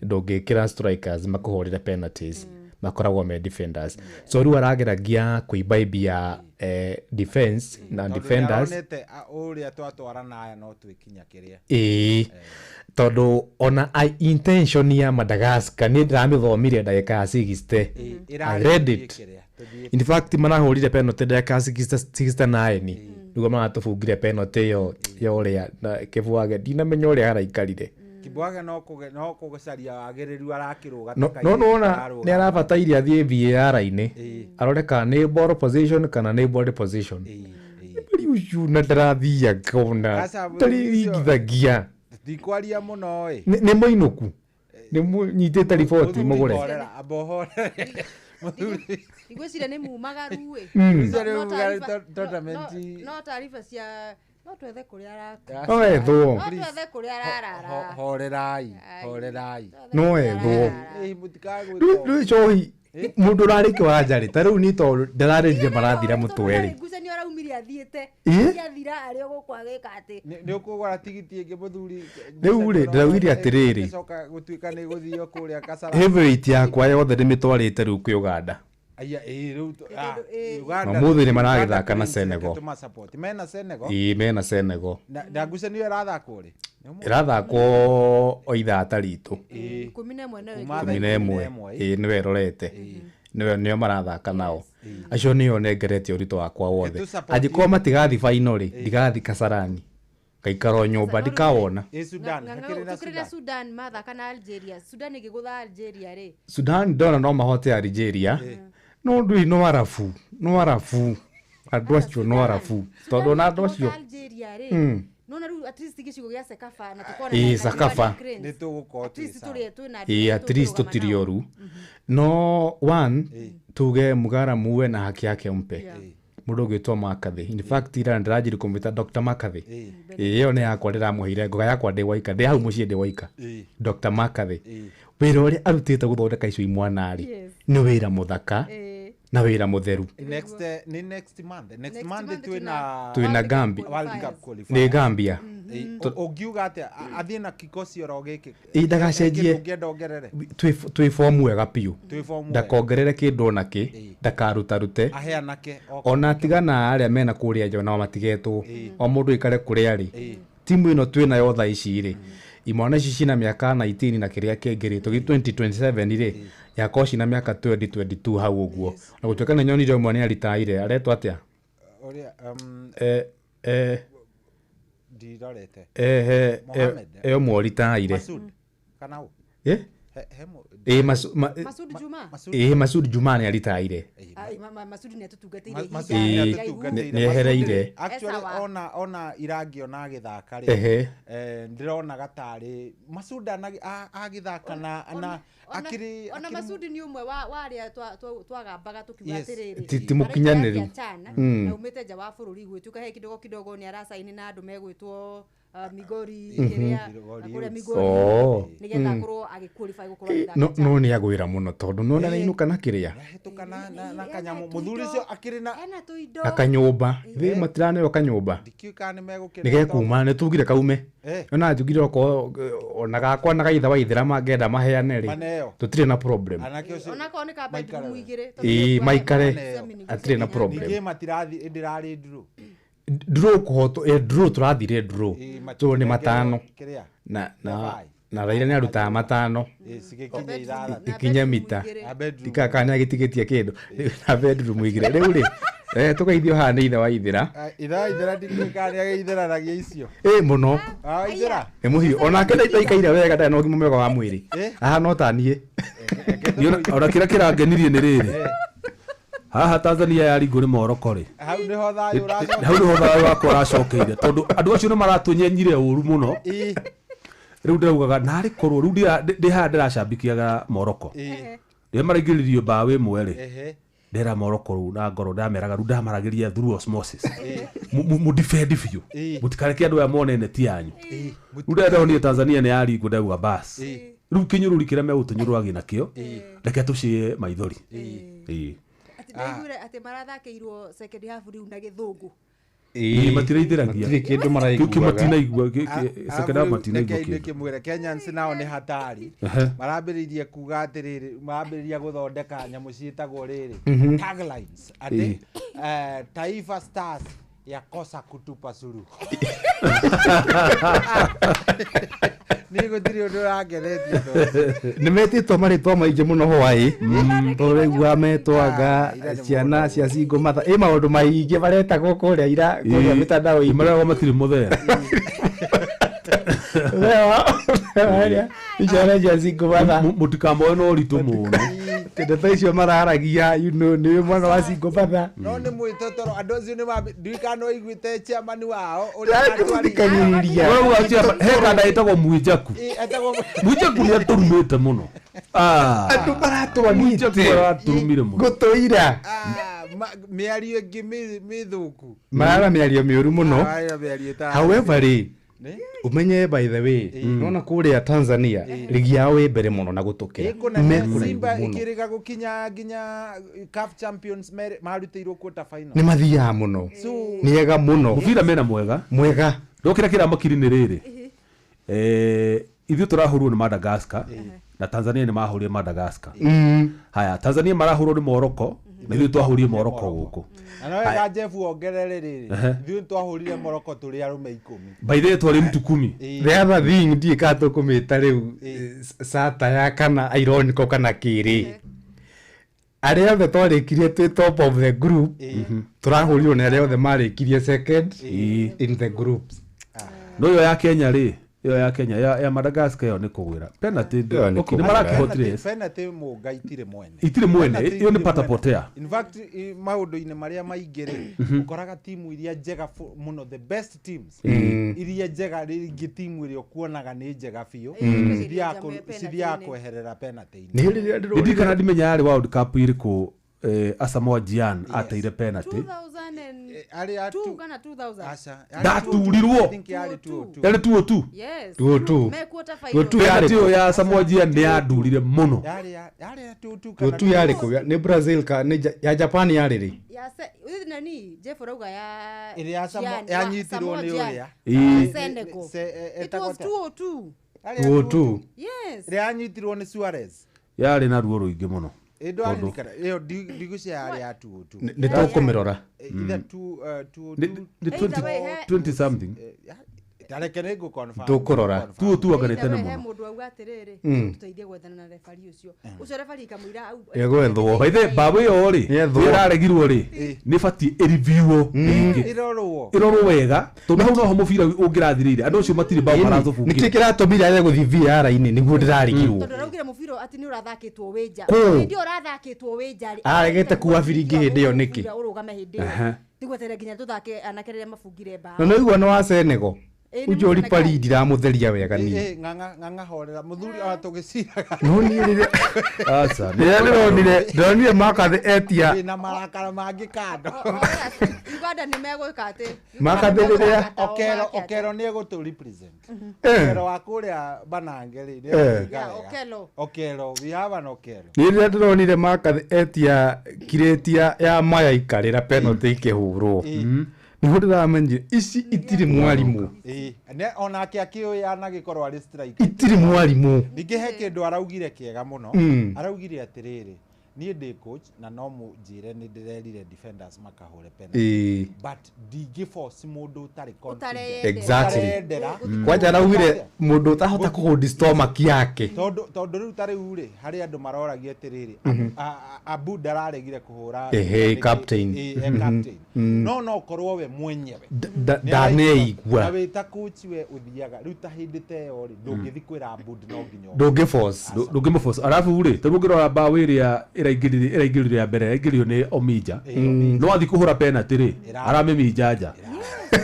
Ndũngĩkĩra strikers makũhũrĩre penalties, makoragwo me defenders. So rĩu arageragia kũimbaibia defense na defenders. Tondũ nĩaronete ũrĩa twatwarana aya no twĩkinya kĩrĩa. Ĩĩ. Tondũ ona intention ya Madagascar nĩ ndĩramĩthomire ndagĩka ya 60. I read it. In fact, marahũrire penalty ndagĩka ya 69. Nĩguo maratũbungire penalty ĩyo ya ũrĩa Kĩbwage, ndinamenya ũrĩa araikarire. Kĩbwage no kũcaria wagĩrĩru arakĩrũga. No nĩwona nĩ arabataire athiĩ VAR-inĩ arore kana nĩ ball position kana nĩ body position. Rĩu ũcio na ndarathiaga ona ndarĩringithagia. Ndikwaria mũno ĩ. Nĩ mũinũku, nĩ mũnyitĩte riboti mũgũre. Horera, amba ũhorere. Mũthuri. Ngwĩciria nĩ mumagaru ĩ. Mm. No- Rĩu no taarifa- tournament- no taarifa cia no twethe kũrĩa ara- No ethwo. no twethe kũrĩa ararara. Horerai, horerai. No ethwo. Ĩ, mũtikagwĩka Rĩu cohi mũndũ ũrarĩ kĩwanja rĩ, ta rĩu niĩ tondũ ndĩrarĩrire marathira mũtwe rĩ. Ngucanio araumire athiĩte. Ĩ? Ciathira arĩ o gũkũ agĩka atĩ. Nĩ ũkũgũra tigiti ĩngĩ mũthuri. Rĩu rĩ, ndĩraugire atĩrĩrĩ. Coka gũtuĩka nĩ gũthio kũrĩa Kasarani. Heavyweight yakwa yothe ndĩmĩtwarĩte rĩu kwĩ Uganda. Aya, ĩ, rĩu Uganda. Na ũmũthĩ nĩ maragĩthaka Uganda na Cranes, Senegal. reke tũmasupport. Mena Senegal. Ĩĩ, mena Senegal. Na ngucanio ĩrathakwo rĩ? Ĩrathakwo o ithaa ta ritũ. 11 nayo Kuma 11. Ĩĩ, nĩwe ĩrorete. Nĩwe nĩo marathaka nao. Acio nĩo nengerete ũritũ wakwa wothe. Nĩtũ-support Angĩkorwo matigathi final rĩ, ndigathi Kasarani. Ngaikara o nyũmba ndikawona. Ĩ, Sudan, hakĩrĩ na Tũkĩrĩ na Sudan mathaka na Algeria. Sudan ĩngĩgũtha Algeria rĩ. Sudan ndona no mahote Algeria. No ndui no arabu, no arabu. Andũ acio no arabu. Tondũ ona andũ acio Algeria rĩ. Nona rĩu at least gĩcigo gĩa Sekafa na tũkona Ĩ, na Sakafa. Cranes. Nĩ tũgũkorwo At least twĩ sawa. tũrĩ twĩna Ĩ, at least tũtirĩ oru. No one tuge Mugara muwe na haki yake mpe. Mũndũ ũgwĩtwo Makathĩ. In fact ira ndĩranjiri kũmwĩta Dr. Makathĩ. Ĩ, ĩyo nĩ yakwa ndĩramũheire ngoga yakwa ndĩ waika, ndĩ hau mũciĩ ndĩ waika. Dr. Makathĩ. Wĩra ũrĩa arutĩte gũthondeka icio imwana rĩ, nĩ wĩra mũthaka na wĩra mũtheru. Next, nĩ next month. Next Next month month twĩna Twĩna Gambia. World Cup qualifiers. Nĩ Gambia. Ĩ, ũngiuga atĩa athiĩ na kikosi oro gĩkĩ? Ĩ, ndagacenjie. Kĩndũ ũngĩenda ongerere? Twĩ fomu wega biũ. Twĩ form wega. Ndakongerere kĩndũ ona kĩ, ndakarũtarute. Aheanake Ona tigana arĩa mena kũrĩa nja nao matigetwo. O mũndũ aikare kũrĩa arĩ. Timu ĩno twĩ nayo thaa ici rĩ, imwana ici cina mĩaka 19 na kĩrĩa kĩngĩ rĩ, tũgĩ 2027 rĩ, yakorwo cina mĩaka 2022 hau ũguo. Na gũtuĩka nĩ nyonire ũmwe nĩ aritaire, aretwo atĩa? Ũrĩa Eh, eh, ndirorete. eh, Mohamed. eh, ũmwe ũritaire. Masud. Kana ũ? Eh? He Ĩ, Masud Juma. Ĩ, Masud Juma nĩ aritaire. Ai, Masudi nĩ atũtungatĩire Masud ihinda Ĩ, iraihu. nĩ ehereire. Actually Esawa. ona irangĩona agĩthaka rĩ, Ehe. ndĩronaga tarĩ Masud agĩthaka na akĩrĩ ona Masudi nĩ ũmwe wa arĩa twagambaga tũkiuga Yes. atĩrĩrĩ, Ti mũkinyanĩru. araingĩra Chan, na umĩte nja wa bũrũri gwĩtuĩka he kidogo kidogo nĩ aracaini na andũ megwĩtwo Migori kĩrĩa Migori na kũrĩa Youths. Migori Oh. nĩgetha akorwo agĩqualify gũkorwo agĩthaka No Chan. no nĩ agwĩra mũno tondũ nona nĩainũka na kĩrĩa Hĩtũka na kanyamũ mũthuri ũcio akĩrĩ na ena tũindo na kanyũmba. Ithuĩ matiraneo kanyũmba. Ndikĩũĩ kana nĩ megũkĩrĩa Nĩ gekuma nĩ tugire kaume. Eh. Ona njugire okorwo ona gakwa na gaitha waithĩra mangĩenda maheane rĩ, Maneo. tũtirĩ na problem. Anake ũcio onakorwo nĩ ka bedroom igĩrĩ Ĩ, maikare Maneo. atirĩ na problem. Ningĩ matirathi ndĩrarĩ nduru. Draw kũhotwo, draw tũrathire draw. Ĩ, Tondũ nĩ matano. Kĩrĩa? Na na Raila nĩ arutaga matano. Ĩ, cigĩkinya ithathatũ. Ikinye mita. Na bedroom. Ndikaka nĩ agĩtigĩtie kĩndũ. Na bedroom igĩrĩ. Rĩu rĩ, tũgeithio haha nĩ ithe wa ithĩra. Ithe wa ithĩra ndikĩũĩ kana nĩ agĩithĩranagia icio. Ĩ, mũno. Ah, ithĩra. Nĩ mũhiũ. Onake ndaikaire wega ndarĩ na ũgima mwega wa mwĩrĩ. Ahana o ta niĩ. Ona kĩrĩa kĩrangenirie nĩ rĩrĩ, haha Tanzania yaringwo nĩ Morocco rĩ, Hau nĩho thayũ ũracoka. hau nĩho thayũ wakwa ũracokeire tondũ andũ acio nĩ maratũnyenyire ũru mũno. Rĩu ndĩraugaga narĩ korwo rĩu ndĩ haha ndĩracambikiaga Morocco, rĩrĩa maraingĩrĩrio mbaũ ĩmwe rĩ, ndera Morocco rĩu na ngoro ndameraga rĩu ndamaragĩria through osmosis, mũdefend biũ, mũtikareke andũ aya mone neti yanyu. Rĩu ndĩrĩa ndonire Tanzania nĩ yaringwo ndauga bas, rĩu kĩnyũrũri kĩrĩa megũtũnyũrũragia nakĩo reke tũcie maithori. Ĩĩ. Atĩ ndaiguire atĩ marathakĩirwo second half rĩu na gĩthũngũ. Ĩĩ, matiraithĩragia. Matirĩ kĩndũ Kĩu kĩ maraiguaga. matinaigua, second half matinaigua Reke kĩndũ. ndĩkĩmwĩre Kenyans nao nĩ hatari. Marambĩrĩirie kuga atĩrĩrĩ, marambĩrĩria gũthondeka nyamũ ciĩtagwo rĩrĩ taglines atĩ Taifa Stars yakosa kutupa suluhu. Niĩ gũtirĩ ũndũ ũrangenetie tondũ. Nĩ metĩtwo marĩtwa maingĩ mũno hwaĩ, tondũ raiguaga metwaga ciana cia single mother. Ĩ maũndũ maingĩ maretagwo kũrĩa ira kũrĩa mĩtandao-inĩ. Mareragwo matirĩ mũthera. Icareja single mother. Mũtikamoe na ũritũ mũno. Ndeto icio mararagia, you know, nĩ mwana wa single mother. No nĩ mwĩtotoro andũ acio nĩ ndiũĩ kana ũiguĩte chairman wao Ndakũthikagĩrĩria. Wewe achia he kanda ĩtagwo Mwijaku. Ĩ, etagwo Mwijaku nĩ atũrumĩte mũno. Ah. Andũ maratwagite. Mwijaku aratũrumire mũno. Ngũtũira. Mĩario ĩngĩ mĩthũku. Marara mĩario mĩũru mũno. Marara mĩario ĩtarĩ. However rĩ, Nĩ? umenye by the way, nona kũrĩa Tanzania rigi yao ĩ mbere mũno na gũtũkĩra. Ĩ kũnene Me kũraihu Simba mũno. ĩkĩrĩga gũkinya nginya CAF Champions marutĩirwo quarter final. Nĩ mathiaga mũno. So Nĩ ega mũno. Mũbira mena mwega. Mwega. No kĩrĩa kĩramakiri nĩ rĩrĩ. Ithuĩ tũrahũrwo nĩ Madagascar na Tanzania nĩ mahũrire Madagascar. Haya, Tanzania marahũrwo nĩ Morocco na ithuĩ twahũrire Morocco gũkũ. Na no wega Jeff wongerere rĩrĩ, Ehe. ithuĩ twahũrire Morocco tũrĩ arũme 10. By the way twarĩ mtu kumi. The other thing ndiĩ kana tũkũmĩta rĩu satire kana ironical kana kĩrĩ, arĩa othe twarĩkirie twĩ top of the group tũrahũrirwo nĩ arĩa othe marĩkirie second in the groups. No ĩyo ya Kenya rĩ, ĩyo ya Kenya ya Madagascar ĩyo nĩ kũgwĩra. Penalty Ĩyo nĩ okay, nĩ kũgwĩra. marakĩhotire yes. Penalty mũnga itirĩ mwene. Itirĩ mwene, Penalty ĩyo nĩ itirĩ pata mwene. potea. In fact, maũndũ-inĩ marĩa maingĩ rĩ, ũkoraga timu iria njega mũno, the best teams, iria njega rĩngĩ timu ĩrĩa ũkuonaga nĩ njega biũ, cithiaga kweherera penalty-inĩ. Nĩ rĩrĩa ndĩronire- Ndirikana ndimenya yarĩ World Cup ĩrĩkũ, Asamoah Gyan ateire penalty. Arĩa 2002 kana 2000. Aca, yarĩ Ndaturirwo. 202. I think yarĩ 202. Yarĩ 202. Yes. 202. Me quarter final. 202 yarĩ Penalty ĩyo ya Asamoah Gyan nĩ yandurire mũno. Yarĩ ya 202 kana 202 yarĩ kũ? Nĩ Brazil ka nĩ ya Japan yarĩ rĩ? Ya se uyu nani Jeff arauga ya Ĩrĩa ya Gyan, yanyitirwo Samoa nĩ Gyan. ũrĩa. Ĩ. Senegal. Se- It etagwo was atĩa? 202. Yarĩ ya 202. Yes. Ĩrĩa yanyitirwo nĩ Suarez. Yarĩ na ruo rũingĩ mũno. Ĩ, ndwaririkana ĩyo ndigwĩciria yarĩ ya 202. Nĩ tũkũmĩrora. Either 202. Nĩ Either way, he- 20 something. Tareke nĩ ngũ-confirm. Tũkũrora. 202 anga nĩ Either tene way, he mũno. mũndũ auga atĩrĩrĩ, tũteithie gwethana na refari ũcio ũcio refari kamũira Ĩgwethwo. By the way, mbaũ ĩyo rĩ, Yethwo. ĩyo ĩraregirwo rĩ, nĩ batiĩ ĩriviuo rĩngĩ. Ĩrorwo. Ĩrorwo wega tondũ hau noho mũbira ũngĩrathirĩire andũ acio matirĩ mbaũ Nĩkĩ maratũbungire. kĩratũmire arĩa gũthiĩ VR-inĩ nĩguo ndĩrarigirwo. Tondũ araugire mũbira atĩ nĩ ũrathakĩtwo wĩ nja. Kũ? Hĩndĩ ĩyo ũrathakĩtwo wĩ nja rĩ, Aregete kuua biringi hĩndĩ ĩyo nĩkĩ? Mũbira ũrũgame hĩndĩ ĩyo tigweterera nginya tũthake anake rĩrĩa mabungire Na mbaũ. nĩ ũigua nĩ wa Senegal. Ĩ, nĩ Ũcio Mũsenegal. ripari ndiramũtheria wega Ĩ, niĩ. ĩ, ng'ang'a ng'ang'a horera mũthuri ona tũgĩciraga. No niĩ rĩrĩa Aca. rĩrĩa ndĩronire makathĩ etia Wĩna marakara mangĩ kando. Uganda nĩ megwĩka atĩ Makathĩ rĩrĩa Okero Okero nĩ egũtũ represent. Eh. Okero wa kũrĩa Banange rĩ, nĩ Eh. egũtwĩka Yeah, wega. Okello. Okero, we have an Okero. Niĩ rĩrĩa ndĩronire makathĩ etia kirĩti ya maya ikarĩra penalty ikĩhũrwo, nĩguo ndĩramenyire ici itirĩ mwarimũ. Ĩ, onake akĩũĩ anagĩkorwo arĩ striker. Itirĩ mwarimũ. Ningĩ he kĩndũ araugire kĩega mũno. Araugire atĩrĩrĩ, niĩ ndĩ coach na no mũnjĩre nĩ ndĩrerire defenders makahũre penalty. But ndingĩ force mũndũ ũtarĩ confident. Exactly. Ũtareyendera. Kwanja araugire mũndũ ũtahota kũhold stomach yake. Tondũ rĩu ta rĩu rĩ, harĩ andũ maroragia atĩrĩrĩ, Abu ndararegire kũhũra Ehe, captain. Ĩ, e captain. No korwo we mwenyewe Ndaneigua. Na wĩ ta coach we ũthiaga rĩu ta hĩndĩ ta ĩyo rĩ, ndũngĩthi kwĩra Abud no nginya Ndũngĩ force. Ndũngĩmũforce. Arabu rĩ, tarĩu ũngĩrora mbaũ ĩrĩa ĩraingĩrire ya mbere ĩraingĩririo nĩ Omija. No athiĩ kũhũra penalty rĩ, aramĩminja nja.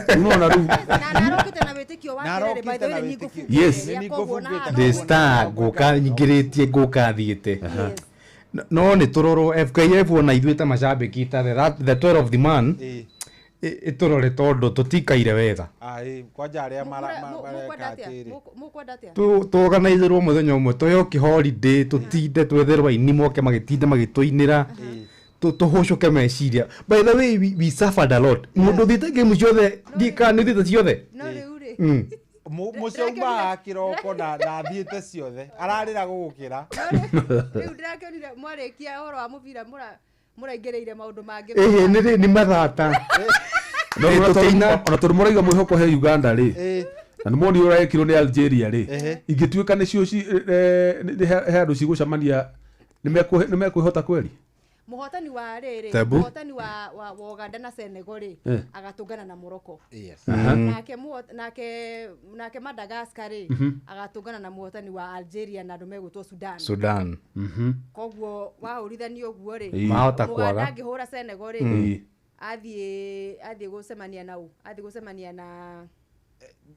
Nĩwona rĩu Na arokĩte na wĩtĩkio wa Na atĩrĩrĩ, by the arokĩte na way, nĩ wĩtĩkio. ngũbungĩte Yes. ĩrĩa, koguo na haha The star ngũka nyingĩrĩtie ngũka thiĩte. No nĩ tũrorwo FKF ona ithuĩ ta macambĩki ta the 12 of the man ĩtũrore tondũ tũtikaire wega. Ah, ĩ, kwanja arĩa Mũkwenda mareka atĩa? atĩrĩ. Mũkwenda atĩa? Tũorganizerwo mũthenya ũmwe tũheo kĩholiday tũtinde twetherwo aini moke magĩtinde magĩtũinĩra, tũhũcũke meciria. By the way, we suffered a lot. Mũndũ ũthiĩte game ciothe, ndiĩ kana nĩ ũthiĩte ciothe. No rĩu rĩ, Mũcio umaga kĩroko na athiĩte ciothe ararĩra gũgũkĩra. Rĩu ndĩrakĩonire mwarĩkia ũhoro wa mũbira mũraingĩrĩire maũndũ mangĩ. Ĩhĩ, nĩ mathata. No, Ĩ, tũkĩina. ona tondũ mũraiga mwĩhoko he Uganda rĩ, na nĩ mwoni ũrekirwo nĩ Algeria rĩ, ingĩtuĩka nĩcio he andũ cigũcemania, nĩ mekwĩhota kweri. Mũhotani wa rĩrĩ, Tebu. mũhotani wa Uganda na Senegal rĩ, Eh. agatũngana na Morocco. Yes. Aha. Nake Madagascar rĩ, agatũngana na mũhotani wa Algeria na andũ megwĩtwo Sudan. Sudan. Koguo wahũrithanio ũguo rĩ, Ĩĩ. Mahota Mũganda kwaga. angĩhũra Senegal rĩ, athiĩ gũcemania na ũ? Athiĩ gũcemania na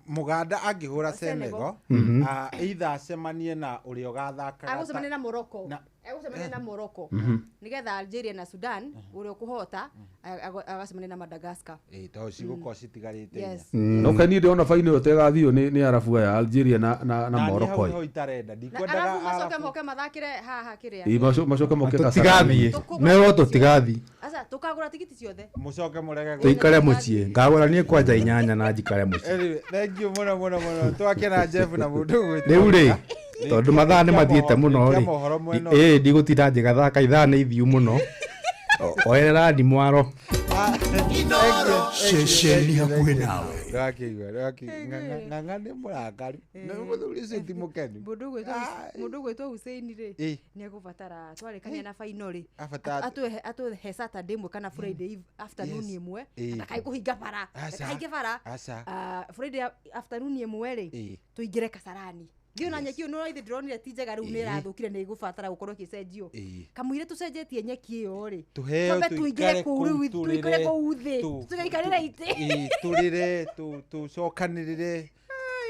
Mũganda angĩhũra Senegal. Senegal, either acemanie na ũrĩa ũgathakaga Agũcemania na Morocco. Egũcemania na Morocco. Nĩgetha Algeria na Sudan ũrĩa ũkũhota agacemania na Madagascar. Ĩĩ, tondũ cigũkorwo citigarĩte inya. Yes. No kaĩ niĩ ndĩrona bainĩ ĩyo tegathio nĩ arabu aya Algeria na Na niĩ hau Morocco nĩho itarenda, Na ndikwendaga arabu macoke Arabu. moke mathakĩre haha kĩrĩa. Ĩĩ, macoke moke Tũtigathiĩ. Merwo tũtigathiĩ. Aca tũkagũra tigiti ciothe. Mũcoke mũrege Tũikare mũciĩ. Ngagũra niĩ kwanja inyanya na njikare mũciĩ. Anyway, thank you mũno mũno mũno, twakena Jeff na mũndũ ũgwĩtwo Rĩu rĩ, Ng'ang'a. tondũ mathaa nĩ mathiĩte mũno Rĩkia rĩ, mohoro mwena ĩĩ ndigũtinda njĩgathaka, ithaa nĩ ithiu mũno. Oerera ndimwaro. Ceceni hakuhĩ nawe. Ndwakĩigua, ndwakĩigua. Ng'ang'a nĩ mũrakaru, nĩ mũthuri ũcio ti mũkenu. Mũndũ ũgwĩtwo Hussein rĩ, Ĩĩ. nĩ egũbatara twarĩkania na final rĩ, Abatara- atũhe Saturday ĩmwe kana Friday afternoon Yes. ĩmwe, Ĩĩ. ndakae kũhinga bara, Aca. ndakahinge bara. Aca. Friday afternoon ĩmwe rĩ, Ĩĩ. tũingĩre Kasarani. Ndiũ na nyeki ĩyo nĩ ithe ndĩronire ti njega rĩu nĩ Ĩĩ. ĩrathũkire nĩ ĩgũbatara gũkorwo ĩgĩcenjio. Ĩĩ. Kamũira tũcenjetie nyeki ĩyo rĩ, Tũheo twambe tũingĩre tũikare kũu rĩu, kũu tũikare tũrĩre, kũu thĩ, tũgaikarĩra itĩ. Ĩĩ, tũrĩre, tũcokanĩrĩre,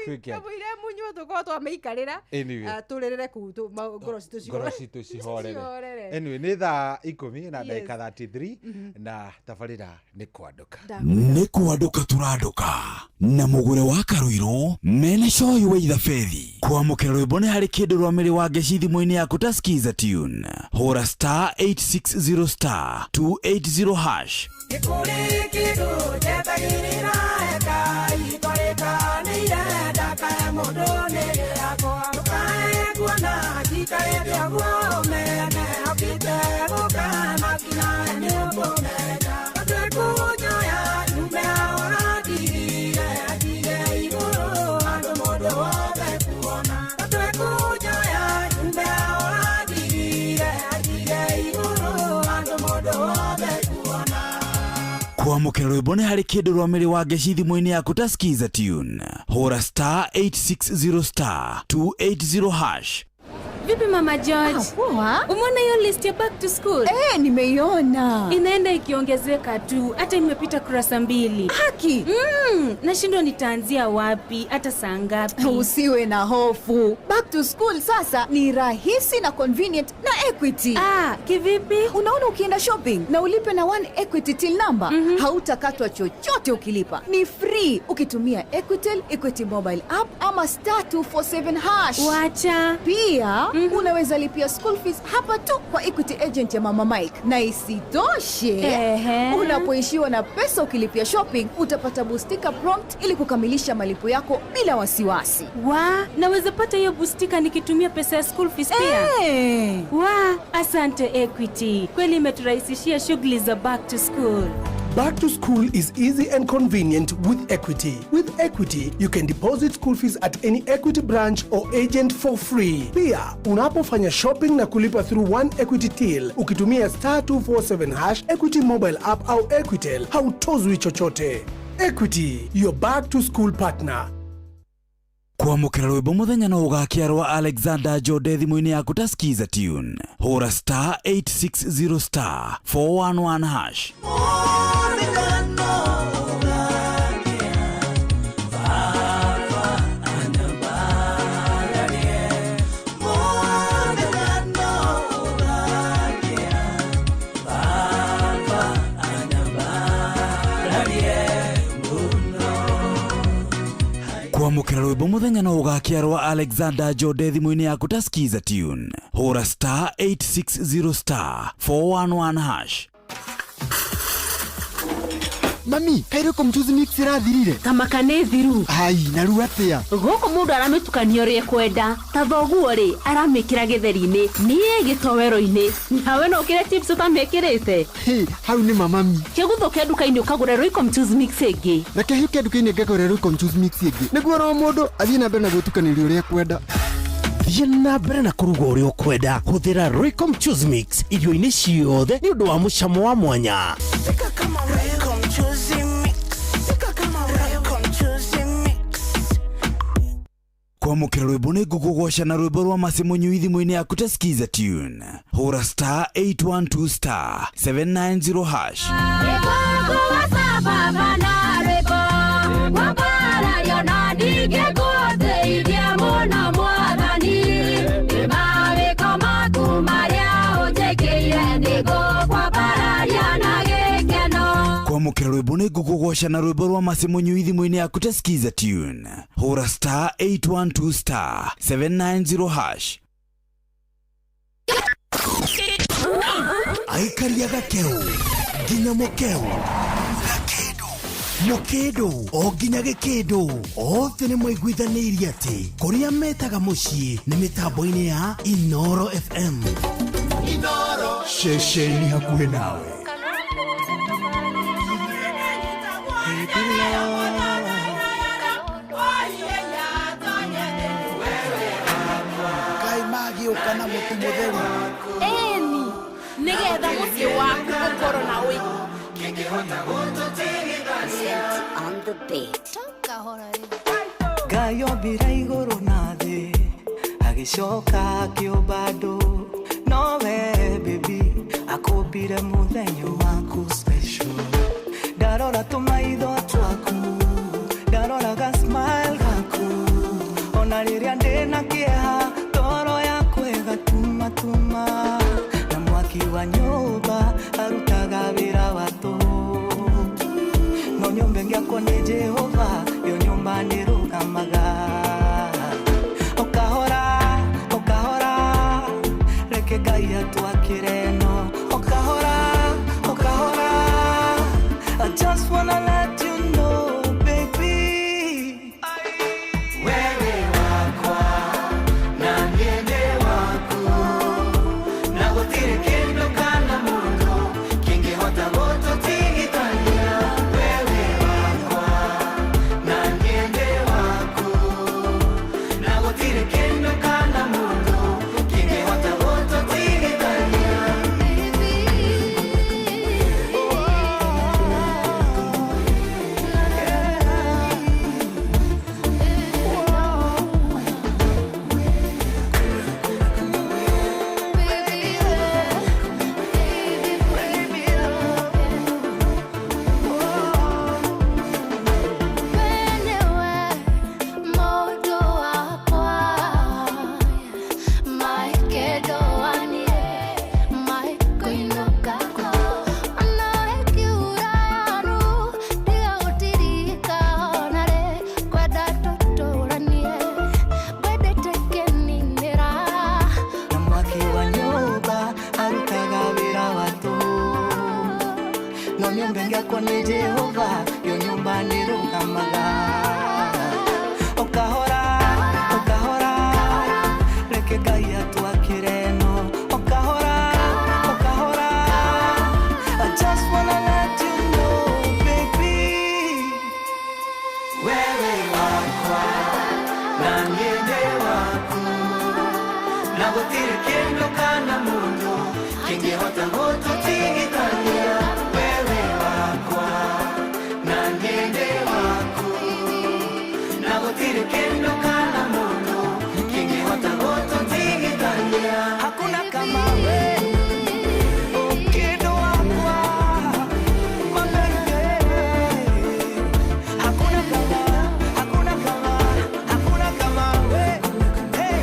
twĩke atĩa? Kamũira munyuo tũkorwo twamĩikarĩra, Anyway. tũrĩrĩre kũu ngoro citũ Ngoro citũ cihorere. Anyway, nĩ thaa 10 na Yes. ndagĩka 33 na tabarĩra nĩ kwandũka. Nĩ kwandũka tũrandũka na mũgũre wa karũirũ mena cohi wa ithabethi. Kwamũkĩra rwĩmbo nĩ harĩ kĩndũ rwa mĩrĩ wa ngeci thimũ-inĩ yaku ta skiza tune, hũra star 860 star 280 hash. Gĩkũrĩ kĩndũ njetagĩrĩra eka itwarĩkanĩire ndakae mũndũ nĩ gĩakwa ndũkae kuona njikarĩte ũguo ũmene okĩte gũka makina nĩ ũkũmenya tondũ ĩkũnyoya nyume ũrandigire anjige igũrũ handũ mũndũ wothe kuona tondũ ĩkũnyoya nyume ũrandigire anjige igũrũ handũ mũndũ wothe kuona. Kwamũkĩra rwĩmbo nĩ harĩ kĩndũ rwa mĩrĩ wa ngeci thimũ-inĩ yaku ta skiza tune, hũra star 860 star 280 hash. Vipi Mama George? Poa. Umeona hiyo list ya back to school? Nimeiona. Inaenda ikiongezeka tu, hata imepita kurasa 2. Haki. Nashindwa nitaanzia wapi, hata saa ngapi? Usiwe na hofu. Back to school sasa ni rahisi na convenient na Equity. Kivipi? Unaona, ukienda shopping na ulipe na One Equity till number, hautakatwa chochote ukilipa. Ni free ukitumia Equitel, Equity mobile app ama star 247 hash. Wacha. Pia unaweza lipia school fees hapa tu kwa Equity agent ya Mama Mike, na isitoshe, unapoishiwa na pesa ukilipia shopping utapata bustika prompt ili kukamilisha malipo yako bila wasiwasi. Wa, naweza pata hiyo bustika nikitumia pesa ya school fees pia? Wa, asante Equity. Kweli imeturahisishia shughuli za back to school. Back to school is easy and convenient with Equity. With Equity, you can deposit school fees at any Equity branch or agent for free. Pia, unapofanya shopping na kulipa through One Equity Till, ukitumia star 247 hash, Equity mobile app au Equitel, hautozwi chochote. Equity, your back to school partner. Kwamũkĩra rwĩmbo mũthenya no ũgakia rwa Alexander Jode thimũ-inĩ yaku ta skiza tune, hũra star 860 star 411 hash. Kwamũkĩra rwĩmbo mũthenya no ũgakia rwa Alexander Jode thimũ-inĩ yaku ta skiza tune, hũra star 860 star 411 hash. Mami, kairĩ mchuzi mix ĩrathirire. Tamaka nĩ thiru. Ai, na rĩu atĩa? Gũkũ mũndũ aramĩtukania ũrĩa ekwenda. Ta thoguo rĩ, aramĩkĩra gĩtheri-inĩ, niĩ gĩtoero-inĩ. Nawe no ũkĩre chips ũtamĩkĩrĩte. Hĩ, hau nĩ mamami. Kĩguthũke nduka-inĩ ũkagũre Royco mchuzi mix ĩngĩ. Reke hĩke nduka-inĩ ngagũre Royco mchuzi mix ĩngĩ. Nĩguo oro mũndũ athiĩ na mbere na gwĩtukanĩria ũrĩa ekwenda. Thiĩ na mbere na kũruga ũrĩa ũkwenda. Hũthĩra Royco Mchuzi Mix irio-inĩ ciothe nĩ ũndũ wa mũcamo wa mwanya. Kwamũkĩra rwĩmbo nĩ ngũkũgoca na rwĩmbo rwa Mercy Mũnyui thimũ-inĩ yaku ta Skiza tune. Hũra star 812 star 790 hash. Kwamũkĩra rwĩmbo nĩ ngũkũgoca na rwĩmbo rwa Mercy Mũnyui thimũ-inĩ yaku ta Skiza tune. Hũra star 812 star 790 hash. Aikaria gakeu nginya mukeu gakindu mukindu o nginya gikindu othe nĩ maiguithanĩirie atĩ kũrĩa metaga mũciĩ nĩ mĩtambo-inĩ ya Inoro FM. Inoro ceceni hakuhĩ nawe. Ngai magĩũka na mũtu mũtheru. Ĩni nĩgetha mũciĩ waku ũkorwo na ũingĩ. Ngai ombire igũrũ na thĩ agĩcoka akĩũmba andũ nowe baby akũmbire mũthenya waku special. Ndarora tũmaitho twaku ndarora ga smile gaku ona rĩrĩa ndĩna kĩeha toro yaku ĩgatumatuma na mwaki wa nyũmba arutaga wĩra wa tũhũ no nyũmba ĩngĩakwo nĩ Jehova yo nyũmba nĩrũgamaga. Okahora okahora reke Ngai atwakĩre no okahora okahora I just wanna let you know baby Wewe wakwa na niĩ ndĩ waku na gũtirĩ kĩndũ kana mũndũ kĩngĩhota gũtũtigithania. Wewe wakwa na niĩ ndĩ waku na gũtirĩ kĩndũ kana mũndũ kĩngĩhota gũtũtigithania. Na mwaki wa nyũmba arutaga wĩra wa tũhũ no nyũmba ĩngĩakwo nĩ Jehova yo nyũmba nĩrũgamaga. Okahora okahora reke Ngai atwakĩre no okahora okahora I just wanna let you know baby Wewe wakwa na niĩ ndĩ waku na gũtirĩ kĩndũ kana mũndũ kĩngĩhota gũtũtigithania. Wewe wakwa na niĩ ndĩ waku na gũtirĩ kĩndũ kana mũndũ kĩngĩhota gũtũtigithania. Hakuna kama we Kĩndũ wakwa my baby. Hakuna kama, hakuna kama, hakuna kama we. Hey.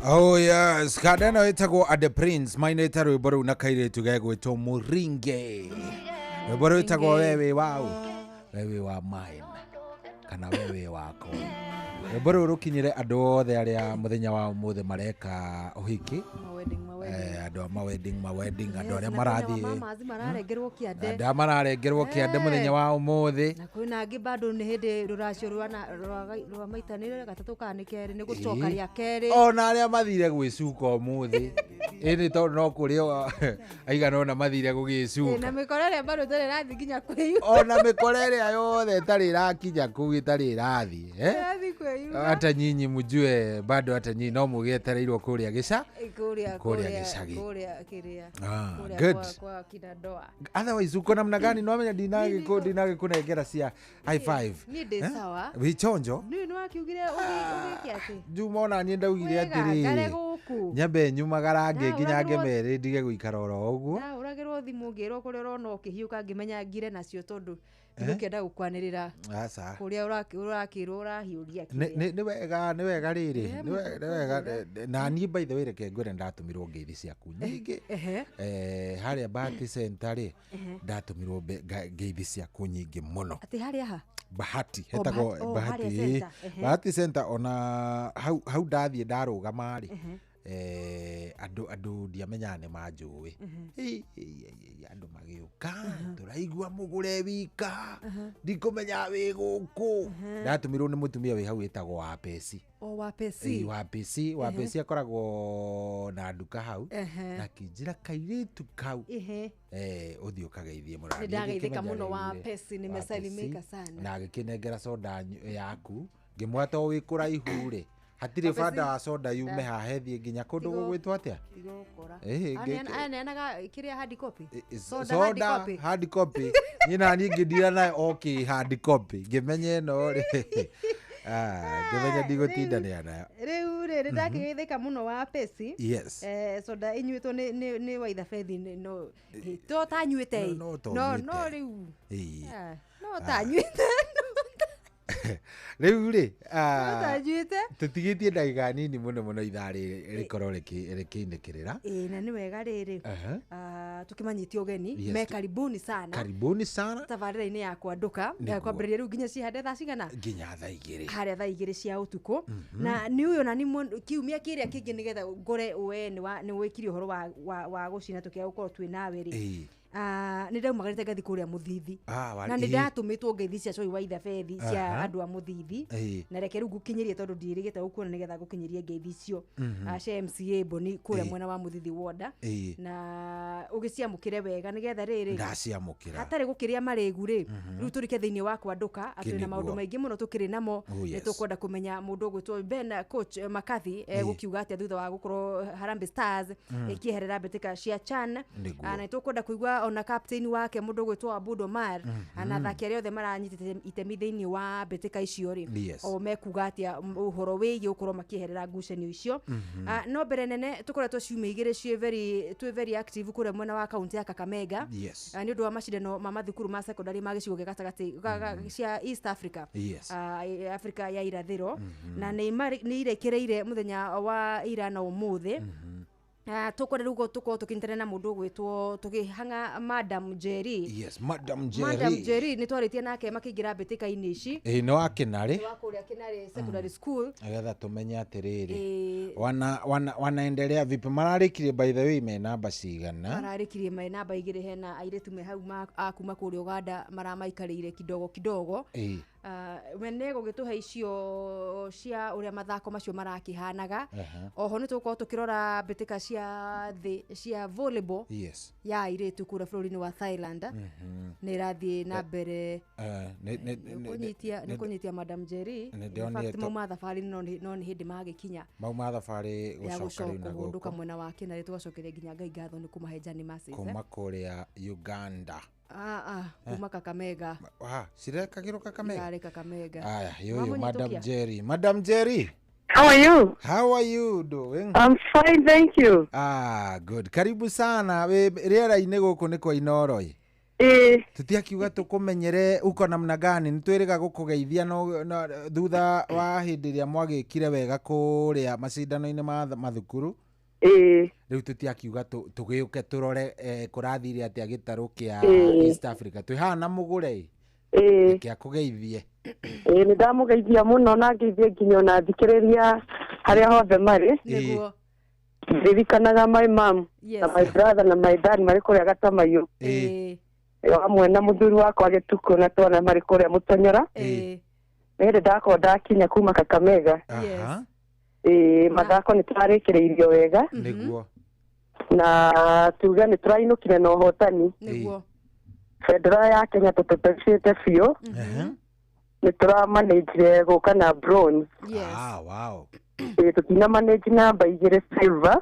Oh yes, kanda ĩno ĩtagwo Ade Prince mainĩte rwĩmbo rũu na kairĩtu gegwĩtwo Mũringe. Rwĩmbo rwĩtagwo wewe wau, wewe wa mine kana wewe wakwa. Rwĩmbo rũrũ rũkinyĩre andũ othe arĩa mũthenya wa ũmũthĩ mareka ũhiki. Mawedding, mawedding. Andũ a mawedding, mawedding, andũ arĩa Yes, na kwĩna marathiĩ wamamazi mararengerwo kĩande. andũ arĩa mararengerwo kĩande mũthenya wa ũmũthĩ. Na kwĩna angĩ bado nĩ hĩndĩ rũracio rwa maitanĩre gatatũ kana nĩ kerĩ nĩ gũcoka rĩa kerĩ. Ona arĩa mathire gwĩcuka ũmũthĩ, ĩnĩ tondũ no kũrĩ aigana ũna mathire Ĩ, na gũgĩcuka. mĩkora ĩrĩa bado ĩtarĩ ĩrathiĩ nginya kwĩyumba. Ona mĩkora ĩrĩa yothe ĩtarĩ ĩrakinya kũu ĩtarĩ ĩrathiĩ, eh? Ĩrathiĩ kwĩyumba. Hata nyinyi mjue bado hata nyinyi no mũgĩetereirwo kũrĩa gĩca Kũrĩa kũrĩa kũrĩa gĩcagi. kũrĩa kĩrĩa. Ah, Kũrĩa good. kwa kina Doa. Otherwise uko namna gani? Nwamenya ndinagĩkũnengera cia high five. Niĩ ndĩ Eh? sawa. Wĩ chonjo. Niĩ nĩ wakiugire ũgĩke atĩ. Njuma ona niĩ ndaugire Wĩgangare atĩrĩrĩ, gũkũ. nyambe nyumagara nginyange Ndahũragĩrwo- merĩ ndige gũikara oro ũguo. Ndahũragĩrwo thimũ ngĩrwo kũrĩa ũrona ũkĩhiũka ngĩmenya ngire nacio tondũ ndigũkĩenda gũkwanĩrĩra Aca. kũrĩa ũrakĩrwo ũrahiũria Nĩ kĩrĩa. nĩ wega rĩrĩ, Eh, nĩ wega na niĩ by the way reke ngwĩre ndatũmirwo ngeithi ciaku nyingĩ. Ehe. Harĩa Bahati Center rĩ, ndatũmirwo ngeithi ciaku nyingĩ mũno. Atĩ harĩa ha? Bahati Oh, hetagwo Bahati- oh, Bahati harĩa ĩĩ. center, ehe. Bahati Center ona hau ndathiĩ ndarũgama rĩ, andũ ndiamenyaga nĩ manjũĩ. Ĩ, ĩ, ĩ, ĩ, andũ magĩũka tũraigua mũgũre wika ndikũmenya wĩ gũkũ. Ndatũmirwo nĩ mũtumia wĩ hau wĩtagwo Wapeci. O Wapeci. Ĩ, Wapeci. Wapeci akoragwo na nduka hau na kĩnjĩra kairĩtu kau, ũthiĩ ũkageithie mũrani. Nĩ ndageithĩka mũno Ngĩkĩmenya Wapeci, nimesalimika Wapeci, sana. na agĩkĩnengera soda yaku ngĩmwĩra to wĩ kũraihu rĩ, hatirĩ Wapeci- banda wa soda yume haha ĩthiĩ nginya kũndũ gũgwĩtwo atĩa. Tigũkora. Ĩ, Aneanaga kĩrĩa hard copy? Soda hard soda copy? Hard copy niĩ na niĩ ngĩndira nayo okay hard copy ngĩmenya ĩno rĩ, ngĩmenya ndigũtindanĩra nayo. Rĩu rĩ, nĩ ndakĩgeithĩka mũno Wapeci. Yes. Soda ĩnyuĩtwo nĩ Waithabethi no to tanyuĩte ĩ. No, no No tonyuĩte. no rĩu. Ĩ. Ah, no tanyuĩte. Rĩu rĩ, No tanyuĩte. tũtigĩtie ndagĩka nini mũno mũno ithaa rĩrĩ rĩkorwo rĩkĩinĩkĩrĩra. Ĩ, na nĩ wega rĩrĩ. Tũkĩmanyĩtie ũgeni Yes, me karibuni sana. Karibuni sana. Tabarĩra-inĩ ya kwandũka. Nĩguo. Kwambĩrĩria rĩu nginya cihande thaa cigana? Nginya thaa 2. Harĩa thaa 2 cia ũtukũ. Na nĩ ũyũ na nĩ kiumia kĩrĩa kĩngĩ nĩgetha ngore we nĩ wĩkire ũhoro wa gũcina tũkĩaga gũkorwo twĩ nawe rĩ. Nĩ ndaumagarĩte ngathi kũrĩa Mũthithi. Na nĩ ndatũmĩtwo ngeithi cia Cũi wa Ithabethi cia andũ a Mũthithi. Na reke rĩu ngũkinyĩrie tondũ ndiĩrĩgĩte gũkuona nĩgetha ngũkinyĩrie ngeithi icio. Cia MCA Boni kũrĩa mwena wa Mũthithi Ward. Na ũgĩciamũkĩre wega nĩgetha rĩrĩ Ndaciamũkĩra. Hatarĩ gũkĩrĩa marĩgu rĩ, rĩu tũrike thĩinĩ wa kwandũka atĩ na maũndũ Kĩnĩguo. maingĩ mũno tũkĩrĩ namo. Oh, Nĩ yes. tũkwenda kũmenya mũndũ ũgwĩtwo Ben coach McCarthy gũkiuga atĩa thutha wa gũkorwo Harambee Stars ĩkĩeherera mbĩtĩka cia CHAN. Nĩguo. Na nĩ tũkwenda kũigua ona captain wake mũndũ ũgwĩtwo Abud Omar na athaki arĩa othe maranyitĩte itemi thĩinĩ wa mbĩtĩka icio rĩ, Yes. o mekuga atĩa ũhoro wĩgiĩ gũkorwo makĩeherera ngucanio icio. No mbere nene tũkoretwo ciumia 2 ciĩ very twĩ very active kũrĩa mwena wa kaunti ya Kakamega. Yes. Nĩ ũndũ wa macindano ma mathukuru ma secondary ma gĩcigo gĩa gatagatĩ cia East Africa. Yes. Africa ya irathĩro, na nĩ irekereire mũthenya wa ira na ũmũthĩ. Tũkwenda rĩu tũkorwo tũkĩnyitanĩra na mũndũ ũgwĩtwo tũkĩhang'a Madam Jerry. Yes, Madam Jerry. Madam Jerry nĩ twarĩtie nake makĩingĩra mbĩtĩka-inĩ ici. Ĩ, nĩ wa Kĩnarĩ. Nĩ wa kũrĩa Kĩnarĩ Secondary School. Nĩgetha tũmenye atĩrĩrĩ, Ĩ. wanaendelea vipi, mararĩkirie by the way me namba cigana? Mararĩkirie me namba 2, hena airĩtu me hau a kuma kũrĩa Uganda maramaikarĩire kidogo kidogo. We nĩ gũgĩtũhe icio cia ũrĩa mathako macio marakĩhanaga. Oho nĩ tũgũkorwo tũkĩrora mbĩtĩka cia thĩ cia volleyball ya airĩtu kũrĩa bũrũri-inĩ wa Thailand. Nĩ ĩrathiĩ na mbere. Nĩ kũnyitia Madam Jerry. Nĩ In ndĩronire fact, mauma thabarĩ no nĩ hĩndĩ magĩkinya mauma thabarĩ ya gũcoka gũcoka rĩu na kũhũndũka gũkũ mwena wa Kĩnarĩ tũgacokeria nginya Ngai ngatho nĩ kũmahe Johnny Masses, eh. Kuma kũrĩa Uganda? Kuma Kakamega. Cirekagĩrwo Kakamega? Irarĩ Kakamega. Aya, yoyo Madam Wamũnyitũkia? Jerry. Madam Jerry. How are you? How are you doing? I'm fine, thank you. Ah, good. Karibu sana. We rĩera-inĩ gũkũ nĩ kwa Inooro ĩ. Tutiakiuga tũkũmenyere uko namna gani, nĩ twĩrĩga gũkũgeithia no thutha wa hĩndĩ ĩrĩa mwagĩkire wega kũrĩa macindano-inĩ ma mathukuru. Rĩu tutiakiuga tũgĩũke tũrore kũrathire atĩa gĩtarũ kĩa East Africa. Twĩ haha na mũgũre ĩ. Ĩĩ. Reke akũgeithie. Ĩĩ, nĩ ndamũgeithia mũno na ngeithie nginya ona thikĩrĩria harĩa hothe marĩ. Nĩguo. Ririkanaga my mom Yes. na my brother na my dad marĩ kũrĩa Gatamaiyũ. Ĩĩ. Hamwe na mũthuri wakwa Gĩtukũ na twana marĩ kũrĩa Mũtonyora. Ĩĩ. Nĩ hĩndĩ ndakorwo ndakinya kuma Kakamega. Ĩĩ, mathako nĩ tũrarĩkĩrĩirio wega. Nĩguo. Na tuge nĩ tũrainũkire na ũhotani. Nĩguo. Bendera ya Kenya tũpeperucĩte biũ. Nĩ tũramanĩnjire gũka na bronze. Ah, wow. Ĩĩ, tũtina manage namba igĩrĩ silver.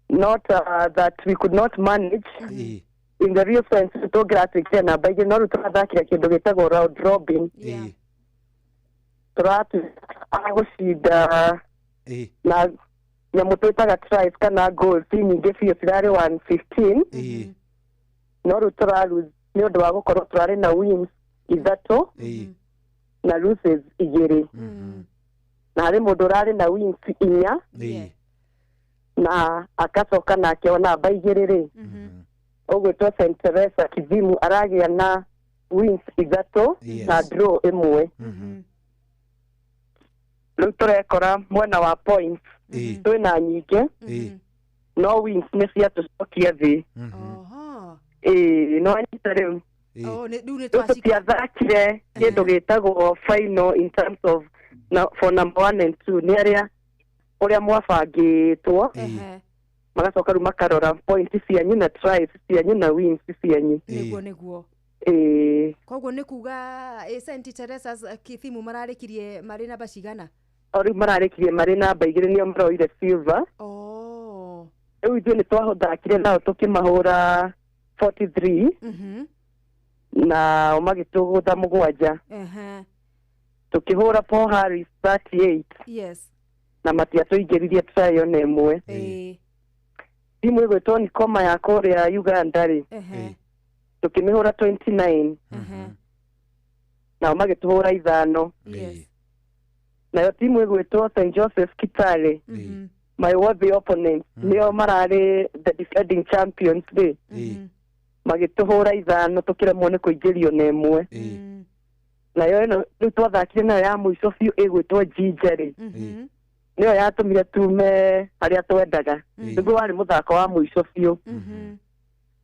Not that we could not manage. In the real sense tũngĩratuĩkire namba igĩrĩ, no rĩu tũrathakire kĩndũ gĩtagwo round robin. Tũratuĩka a gũcinda na nyamũ twĩtaga tries kana goals nyingĩ biũ cirarĩ 115, no rĩu tũra lose nĩ ũndũ wa gũkorwo tũrarĩ na wins ithatũ na loses igĩrĩ, na harĩ mũndũ ũrarĩ na wins inya na akacoka nake o namba igĩrĩ rĩ, ũgwĩtwo St Teresa Kithimu aragĩa na wins ithatũ na draw ĩmwe. Rĩu tũrekora mwena wa points twĩna nyingĩ, no wins nĩ ciatũcokia thĩ. Ĩĩ, no anyita rĩu. Oh, rĩu nĩ Rĩu tũtiathakire kĩndũ gĩtagwo final in terms of na, for number one and two nĩ arĩa ũrĩa mwabangĩtwo, magacoka rĩu makarora point cianyu na tries cianyu na wins cianyu. Nĩguo, nĩguo. Ĩĩ. Koguo nĩ kuga St Teresa's Kithimu mararĩkirie marĩ namba cigana? O rĩu mararĩkirie marĩ namba igĩrĩ, nĩo maroire silver. Rĩu ithuĩ nĩ twathakire nao tũkĩmahũra 43 na o magĩtũgũtha mũgwanja. Tũkĩhũra Paul Harris 38 na matiatũingĩririe try ona ĩmwe. Timu ĩgwĩtwo Nikoma ya kũrĩa Uganda rĩ, tũkĩmĩhũra 29 nao magĩtũhũra ithano. Nayo timu ĩgwĩtwo St Joseph Kitale, my worthy opponents, nĩo mararĩ the defending champions rĩ, magĩtũhũra ithano tũkĩremwo nĩ kũingĩrio na ĩmwe. Nayo ĩno rĩu twathakire nayo ya mũico biũ ĩgwĩtwo Jinja rĩ, nĩyo yatũmire tume harĩa twendaga. Nĩguo warĩ mũthako wa mũico biũ,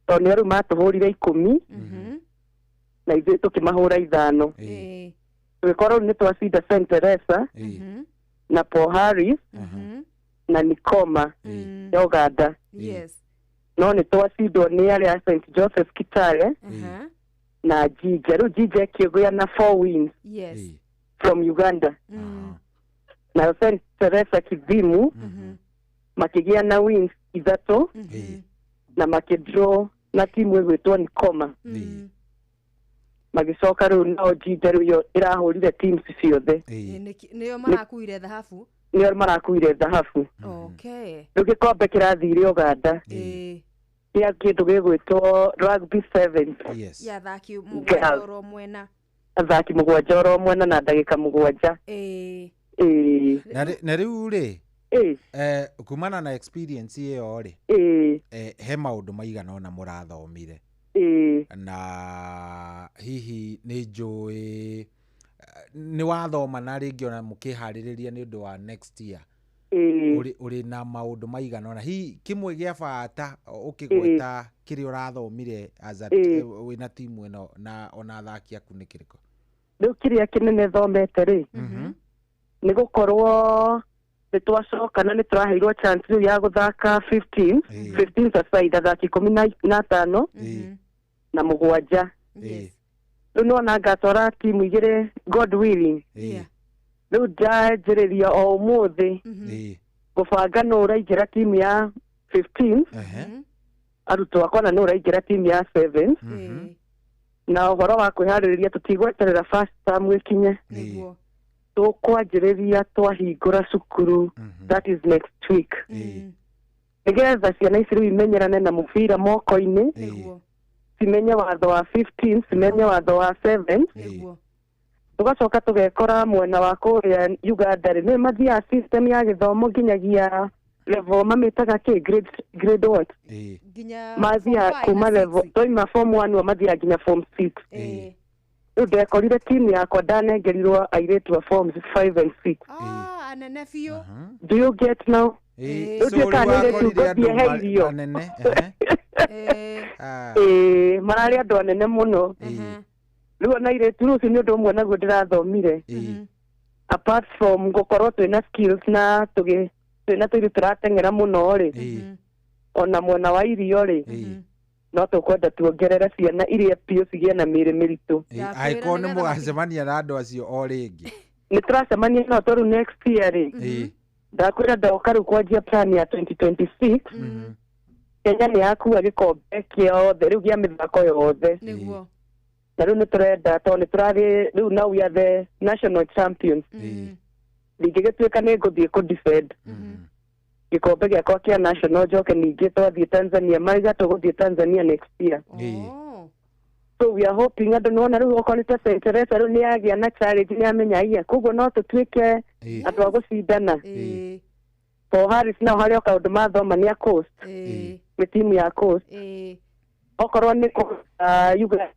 tondũ nĩo rĩu matũhũrire 10 na ithuĩ tũkĩmahũra ithano. Tũgĩkorwo rĩu nĩ twacinda St Teresa na Paul Harris na Nikoma ya Uganda, no nĩ twacindwo nĩ arĩa St Joseph Kitale na Jinja. Rĩu Jinja ĩkĩgĩa na 4 wins from Uganda, na St Teresa Kithimu makĩgĩa na wins ithatũ na makĩdraw na timu ĩgwĩtwo Nikoma. Magĩcoka rĩu nao Jinja rĩu yo ĩrahũrire teams ciothe. Nĩo marakuire thahabu. Nĩo marakuire thahabu. Rĩu gĩkombe kĩrathire Uganda kĩa kĩndũ gĩgwĩtwo rugby sevens. Ya athaki mũgwanja oro mwena. Athaki mũgwanja oro mwena na ndagĩka mũgwanja. Ĩĩ. Na rĩu rĩ, kumana na experience ĩyo rĩ, he maũndũ maigana ũna mũrathomire, na hihi nĩ njũĩ nĩ wathoma na rĩngĩ ona mũkĩharĩrĩria nĩ ũndũ wa next year, ũrĩ na maũndũ maigana ũna, hihi kĩmwe gĩa bata ũkĩgweta kĩrĩa ũrathomire as a wĩna timu ĩno na ona athaki aku nĩ kĩrĩkũ? Rĩu kĩrĩa kĩnene thomete rĩ, nĩ gũkorwo nĩ twacoka na nĩ tũraheirwo chance rĩu ya gũthaka 15 15 aside, athaki 15 na mũgwanja. Rĩu nĩwona ngatwara timu igĩrĩ, God willing. Rĩu ndanjĩrĩria o ũmũthĩ gũbanga nũ ũraingĩra timu ya 15, arutwo akwa, na nũ ũraingĩra timu ya 7, na ũhoro wa kwĩharĩrĩria tũtigweterera first term ĩkinye, tũkwanjĩrĩria twahingũra cukuru, that is next week, nĩgetha ciana ici rĩu imenyerane na mũbira moko-inĩ, cimenye watho wa 15, cimenye watho wa 7. Tũgacoka tũgekora mwena wa kũrĩa Uganda rĩ, nĩ mathiaga system ya gĩthomo nginyagia level mamĩtaga kĩ, grade what, nginya mathiaga kuma level twaima form 1 mathiaga nginya form 6. Rĩu ndekorire timu yakwa ndanengerirwo airĩtu a forms 5 and 6. Ah, anene biũ. Do you get now? Ĩĩ, Rĩu so ndiũĩ kana rĩu nĩ airĩtu wakorire andũ ngũthiĩ he irio. anene, ehe. Ah. Ĩĩ, mararĩ andũ anene mũno. Rĩu ona airĩtu rĩu ũcio nĩ ũndũ ũmwe naguo ndĩrathomire. Apart from gũkorwo twĩna skills na tũgĩ twĩna tũirĩtu tũrateng'era mũno rĩ, ona mwena wa irio rĩ, no tũkwenda tuongerere ciana iria biũ cigĩe na mĩĩrĩ mĩritũ. Angĩkorwo nĩ mũgacemania na andũ acio o rĩngĩ. Nĩ tũracemania nao tondũ next year rĩ, ndakwĩra ndoka rĩu kwanjia plan ya 2026, Kenya nĩ yakua gĩkombe kĩothe rĩu gĩa mĩthako yothe. Nĩguo. Na rĩu nĩ tũrenda tondũ nĩ tũrarĩ rĩu now we are the national champions. Ndingĩgĩtuĩka nĩ ngũthiĩ kũ defend gĩkombe gĩakwa kĩa national njoke ningĩ twathiĩ Tanzania, maiga tũgũthiĩ Tanzania next year. So we are hoping andũ nĩwona rĩu okorwo nĩ ta Saint Teresa rĩu nĩ yagĩa na challenge, nĩ amenya iya koguo no tũtuĩke andũ a gũcindana. So Harris nao harĩ o kaũndũ mathoma nĩ a Coast, nĩ timu ya Coast. Okorwo nĩ Uganda,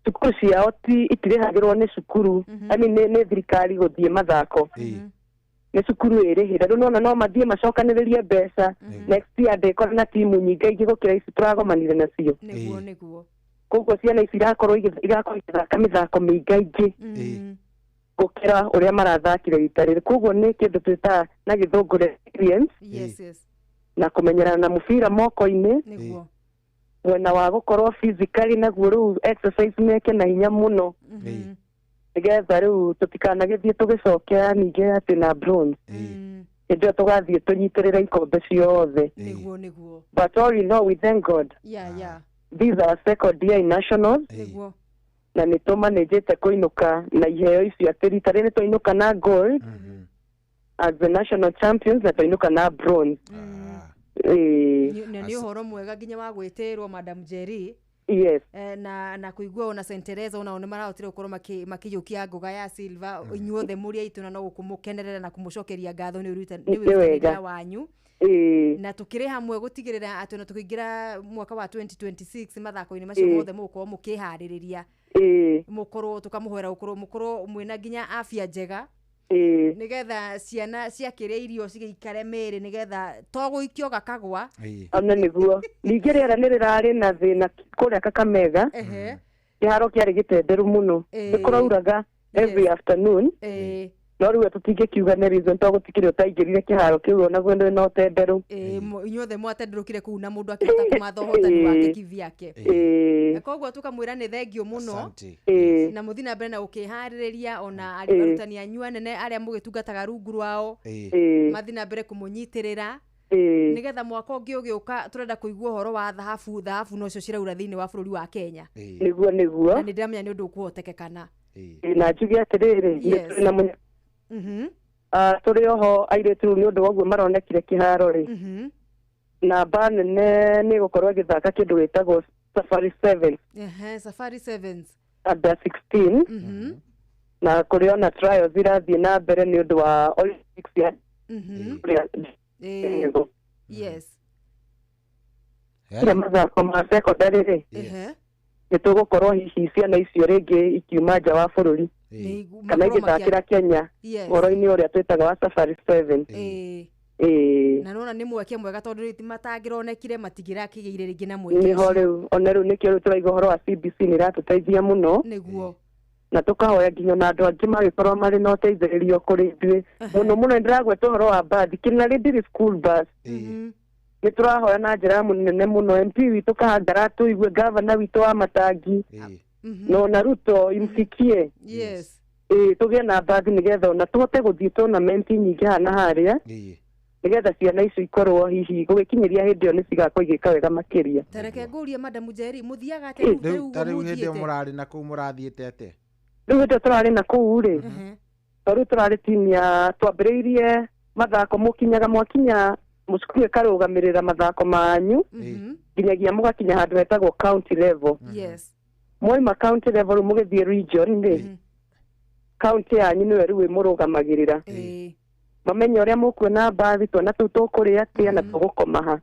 cukuru ciao ti itirĩhagĩrwo nĩ cukuru, I mean, nĩ thirikari gũthiĩ mathako, nĩ cukuru ĩrĩhĩra. Rĩu nona no mathiĩ macokanĩrĩrie mbeca next year ndĩkorwo na timu nyingĩ ingĩ gũkĩra ici tũragomanire nacio. Nĩguo, nĩguo. Koguo ciana ici irakorwo igakorwo igĩthaka mĩthako mĩingaingĩ gũkĩra ũrĩa marathakire rita rĩrĩ. Koguo nĩ kĩndũ twĩtaga na gĩthũngũ resilience. Yes, yes. Na kũmenyerana na mũbira moko-inĩ. Nĩguo. Mwena wa gũkorwo physically naguo rĩu exercise meke na hinya mũno, nĩgetha rĩu tũtikanagĩthiĩ tũgĩcokera ningĩ atĩ na bronze hĩndĩ ĩyo tũgathiĩ tũnyitĩrĩre ikombe ciothe. Nĩguo, nĩguo. But all in all, we thank God. Yeah, yeah. This is our second year in nationals. Nĩguo. Na nĩ tũmanĩnjĩte kũinũka na iheo icio atĩ rita rĩrĩ twainũka na gold as the national champions na twainũka na bronze. Ĩĩ. Na nĩ ũhoro mwega nginya wa gwĩtĩrwo Madam Jerry. Yes. Na kũigua ona Saint Teresa onao nĩ marahotire gũkorwo makĩiyũkia ngũga ya silver, inyuothe mũrĩ aitũ, na no gũkũmũkenerera na kũmũcokeria ngatho nĩ Nĩ wega. wĩrutanĩria wanyu. Na tũkĩrĩ hamwe gũtigĩrĩra atĩ ona tũkĩingĩra mwaka wa 2026 mathako-inĩ macio mothe mũgũkorwo mũkĩharĩrĩria, mũkorwo tũkamũhoera gũkorwo mũkorwo mwĩna nginya afya njega, nĩgetha ciana ciakĩrĩa irio cigĩikare mĩĩrĩ, nĩgetha to gũikio gakagwa. Ona nĩguo ningĩ rĩera nĩ rĩrarĩ na thĩna kũrĩa Kakamega. Kĩharo kĩarĩ gĩtenderu mũno, nĩ kũrauraga every afternoon, no rĩu tũtingĩkiuga nĩ reason tondũ gũtikĩrĩ ũtaingĩrire kĩharo kĩu onaguo nĩ na ũtenderũ. Inyuothe mwatenderũkire kũu na mũndũ akĩhota kũmatha ũhotani wake kivyake. Koguo tũkamwĩra nĩ thengio mũno na mũthiĩ na mbere na gũkĩharĩrĩria ona arutani anyu anene arĩa mũgĩtungataga rungu rwao mathiĩ na mbere kũmũnyitĩrĩra, nĩgetha mwaka ũngĩ ũgĩũka tũrenda kũigua ũhoro wa thahabu. Thahabu nocio ciraura thĩinĩ wa bũrũri wa Kenya. Nĩguo, nĩguo. Na nĩ ndĩramenya nĩ ũndũ ũkũhotekekana. Na njuge atĩrĩrĩ, nĩ tũrĩ na mũnya tũrĩ oho airĩtu rĩu nĩ ũndũ wa ũguo maronekire kĩharo rĩ, namba nene nĩ ĩgũkorwo ĩgĩthaka kĩndũ gĩtagwo Safari 7. Ehe, Safari Sevens. Under 16, na kũrĩ ona trials irathiĩ na mbere nĩ ũndũ wa Olympics ya kũrĩa Yes. Kũrĩa mathako ma secondary rĩ, nĩ tũgũkorwo hihi ciana icio rĩngĩ ikiuma nja wa bũrũri kana makorwo igĩthakĩra Kenya Yes. ũhoro-inĩ ũrĩa twĩtaga wa Safari 7. Ĩĩ. Na nona nĩ mweke mwega tondũ rĩu matangĩronekire matingĩrakĩgĩire rĩngĩ na mweke Nĩho ũcio. rĩu ona rĩu nĩkĩo rĩu tũraiga ũhoro wa CBC nĩ ĩratũteithia mũno. Nĩguo. Na tũkahoya nginya ona andũ angĩ magĩkorwo marĩ na ũteithĩrĩrio kũrĩ ithuĩ mũno mũno. Nĩ ndĩragweta ũhoro wa mbathi kĩna rĩndiri school bus, nĩ tũrahoya na njĩra mũnene mũno MP witũ Kahangara tũigue, gavana witũ wa Matangi na ona Ruto imfikie. Yes. Ĩĩ, tũgĩe na mbathi nĩgetha ona tũhote gũthiĩ tournament nyingĩ haha na harĩa, nĩgetha ciana icio ikorwo hihi gũgĩkinyĩria hĩndĩ ĩyo nĩ cigakorwo igĩka wega makĩria. Ta reke ngũrie Madam Njeri, mũthiaga atĩa rĩu Rĩu ũguo ta rĩu hĩndĩ ĩyo mũthiĩte? mũrarĩ na kũu mũrathiĩte atĩa? Rĩu hĩndĩ ĩyo tũrarĩ na kũu rĩ, tondũ rĩu tũrarĩ timu ya twambĩrĩirie mathako mũkinyaga mwakinya mũcukuru ĩkarũgamĩrĩra mathako manyu nginyagia mũgakinya handũ hetagwo county level. Yes. Mwaima county level rĩu mũgĩthiĩ region rĩ, county yanyu nĩwe rĩu ĩmũrũgamagĩrĩra, mamenye ũrĩa mũkuona mbathi, twana tũu tũkũrĩa atĩa na tũgũkoma ha.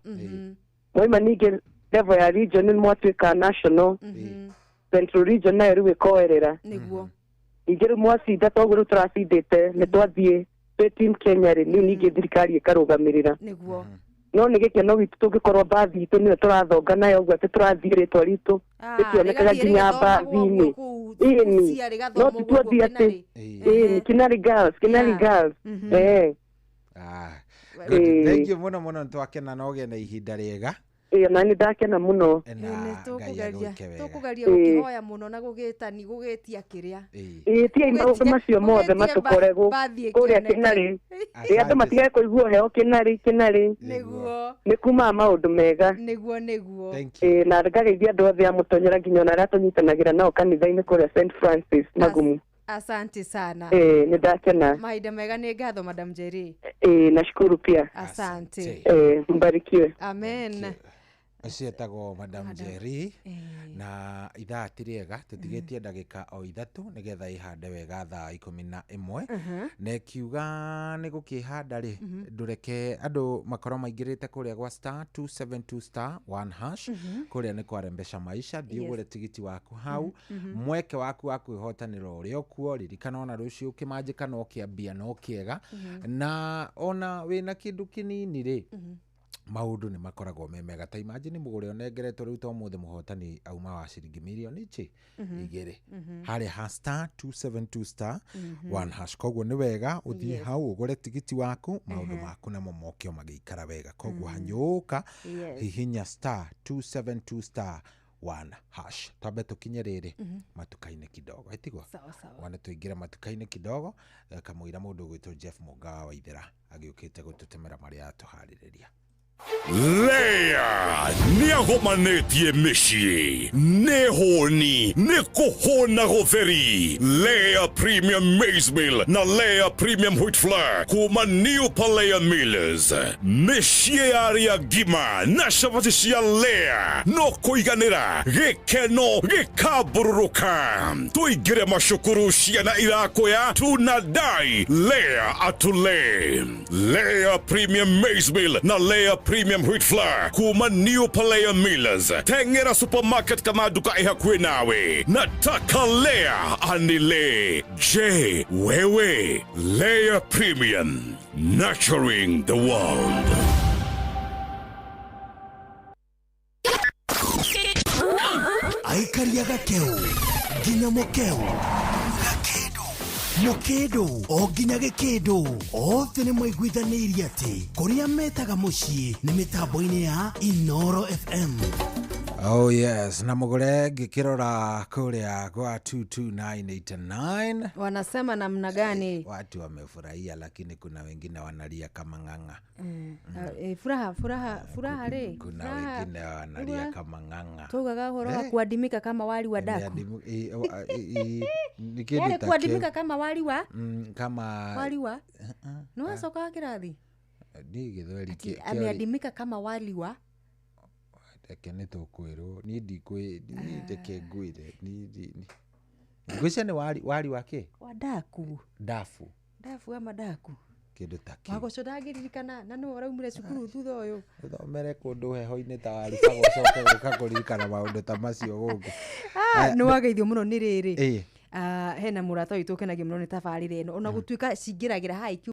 Mwaima ningĩ level ya region nĩ mwatuĩka national. Central Region nayo rĩu ĩkoerera. Nĩguo. Ningĩ rĩu mwacinda toguo rĩu tũracindĩte nĩ twathiĩ twĩ team Kenya rĩ, rĩu ningĩ thirikari ĩkarũgamĩrĩra. Nĩguo. No nĩ gĩkeno gitũ tũngĩkorwo mbathi itũ nĩyo tũrathonga nayo ũguo atĩ tũrathiĩ rĩtwa ritũ rĩtionekaga rĩgathiĩ nginya rĩgĩthomagwo mbathi-inĩ. kũu Ĩni Busia, no rĩgathomwo ti twathiĩ gũkũ atĩ ĩni Kinari Girls, Kinari Girls, eh. Good. Ĩĩ. Thank you mũno mũno, nĩ twakena na ũgĩe na ihinda rĩega. Ĩĩ, ona nĩ ndakena mũno. Na Ngai agwĩke wega. Tũkũgeria Ĩĩ. gũkĩhoya mũno na gũgĩtani gũgĩtia kĩrĩa. Ĩĩ, tigai maũndũ macio mothe gũgĩtia matũkore mbathi kũrĩa ĩkĩoneke. Kĩnarĩ. Ĩĩ, andũ matigage kũigua heho Kĩnarĩ, Kĩnarĩ. Nĩguo. Nĩ kumaga maũndũ mega. Nĩguo, nĩguo. Ĩĩ, na ngageithia andũ othe a Mũtonyera nginya ona arĩa tũnyitanagĩra nao kanitha-inĩ kũrĩa St Francis Magumu. Asante sana. Ĩĩ, nĩ ndakena. Mahinda mega, nĩ ngatho Madam Jerry. Ĩĩ, nashukuru pia. Asante. Ĩĩ, mbarikiwe. Amen. Ũcio etagwo Madam Jerry, na ithaa ti rĩega, tũtigĩtie ndagĩka o 3 nĩgetha ĩhande wega thaa 11. Na ĩkiuga nĩ gũkĩhanda rĩ, ndũreke andũ makorwo maingĩrĩte kũrĩa gwa star 272 star 1 hash. Kũrĩa nĩ kwarembesha maisha, thiĩ ũgũre tigiti waku hau, mweke waku wa kwĩhotanĩra ũrĩa ũkuo. Ririkana ona rũciũ ũkĩmanjĩka no kĩambia no kĩega, na ona wĩna kĩndũ kĩnini rĩ, maũndũ nĩ makoragwo me mega. Ta imagine mũgũre ũnengeretwo rĩu ta ũmũthĩ mũhotani auma wa ciringi mirioni ici 2 harĩa ha star 272 star 1 hash. Koguo nĩ wega ũthiĩ hau ũgũre tigiti waku, maũndũ maku namo moke o magĩikara wega. Koguo hanyũka, hihinya star 272 star 1 hash. Twambe tũkinye rĩrĩ matuka-inĩ kidogo, ĩtigwo Sawa sawa. wane tũingĩre matuka-inĩ kidogo, kamũira mũndũ ũgwĩtwo Jeff Mũngawa Waithera agĩũkĩte gũtũtemera marĩa atũharĩrĩria. Lea nĩagomanĩtie mĩciĩ, nĩ hũni, nĩ kũhũna gũtheri. Lea Premium Maize Meal na Lea Premium Wheat Flour kuma New Palea Millers. Mĩciĩ ya arĩa ngima na cabaci cia Lea no kũiganĩra, gĩkeno gĩkambũrũrũka. Tũingĩre macukuru, ciana irakwĩa tunadai Lea atule. Lea Premium Maize Meal na Lea Premium Wheat Flour kuma New Palea Millers. Tengera supermarket kana duka ĩhakuhĩ nawe. Nataka Lea anile. Je, wewe? Lea Premium, nurturing the world. Aikaria gakeu nginya mũkeu, gakĩndũ mũkĩndũ o nginya gĩkĩndũ, othe nĩ maiguithanĩirie atĩ kũrĩa metaga mũciĩ nĩ mĩtambo-inĩ ya Inoro FM. Oh yes, na mũgũre ngĩkĩrora kũrĩa kwa 22989 Wanasema namna gani? Watu wamefurahia, lakini kuna wengine wanalia kama ng'ang'a. Furaha, furaha, furaha rĩ. Kuna Furaha. wengine wanalia Furaha. kama ng'ang'a. Tugaga ũhoro wa Eh? kuadimika kama wali wa daku. Ni kĩndũ Yaani ta kuadimika kĩu. kama wali wa Kama wali wa nĩ wacoka wa kĩrathi. Niĩ gĩthweri Ati ameadimika kama wali wa reke nĩ tũkwĩrwo, niĩ ndikwĩ niĩ reke ngwĩre ngwĩcia nĩ wali wa kĩ wa daku. Ndabu. Ndabu ama daku. Kĩndũ ta kĩu. Wagoco ndangĩririkana na nĩwe ũraumire cukuru thutha ũyũ. Ũthomere kũndũ heho-inĩ ta Warubaga ũcoke gũka kũririkana maũndũ ta macio gũkũ. Ah, nĩ wageithio mũno nĩ rĩrĩ. Ĩĩ. Ah, hena mũrata witũ ũkenagio mũno nĩ tabarĩra ĩno ona gũtuĩka cingĩragĩra haha.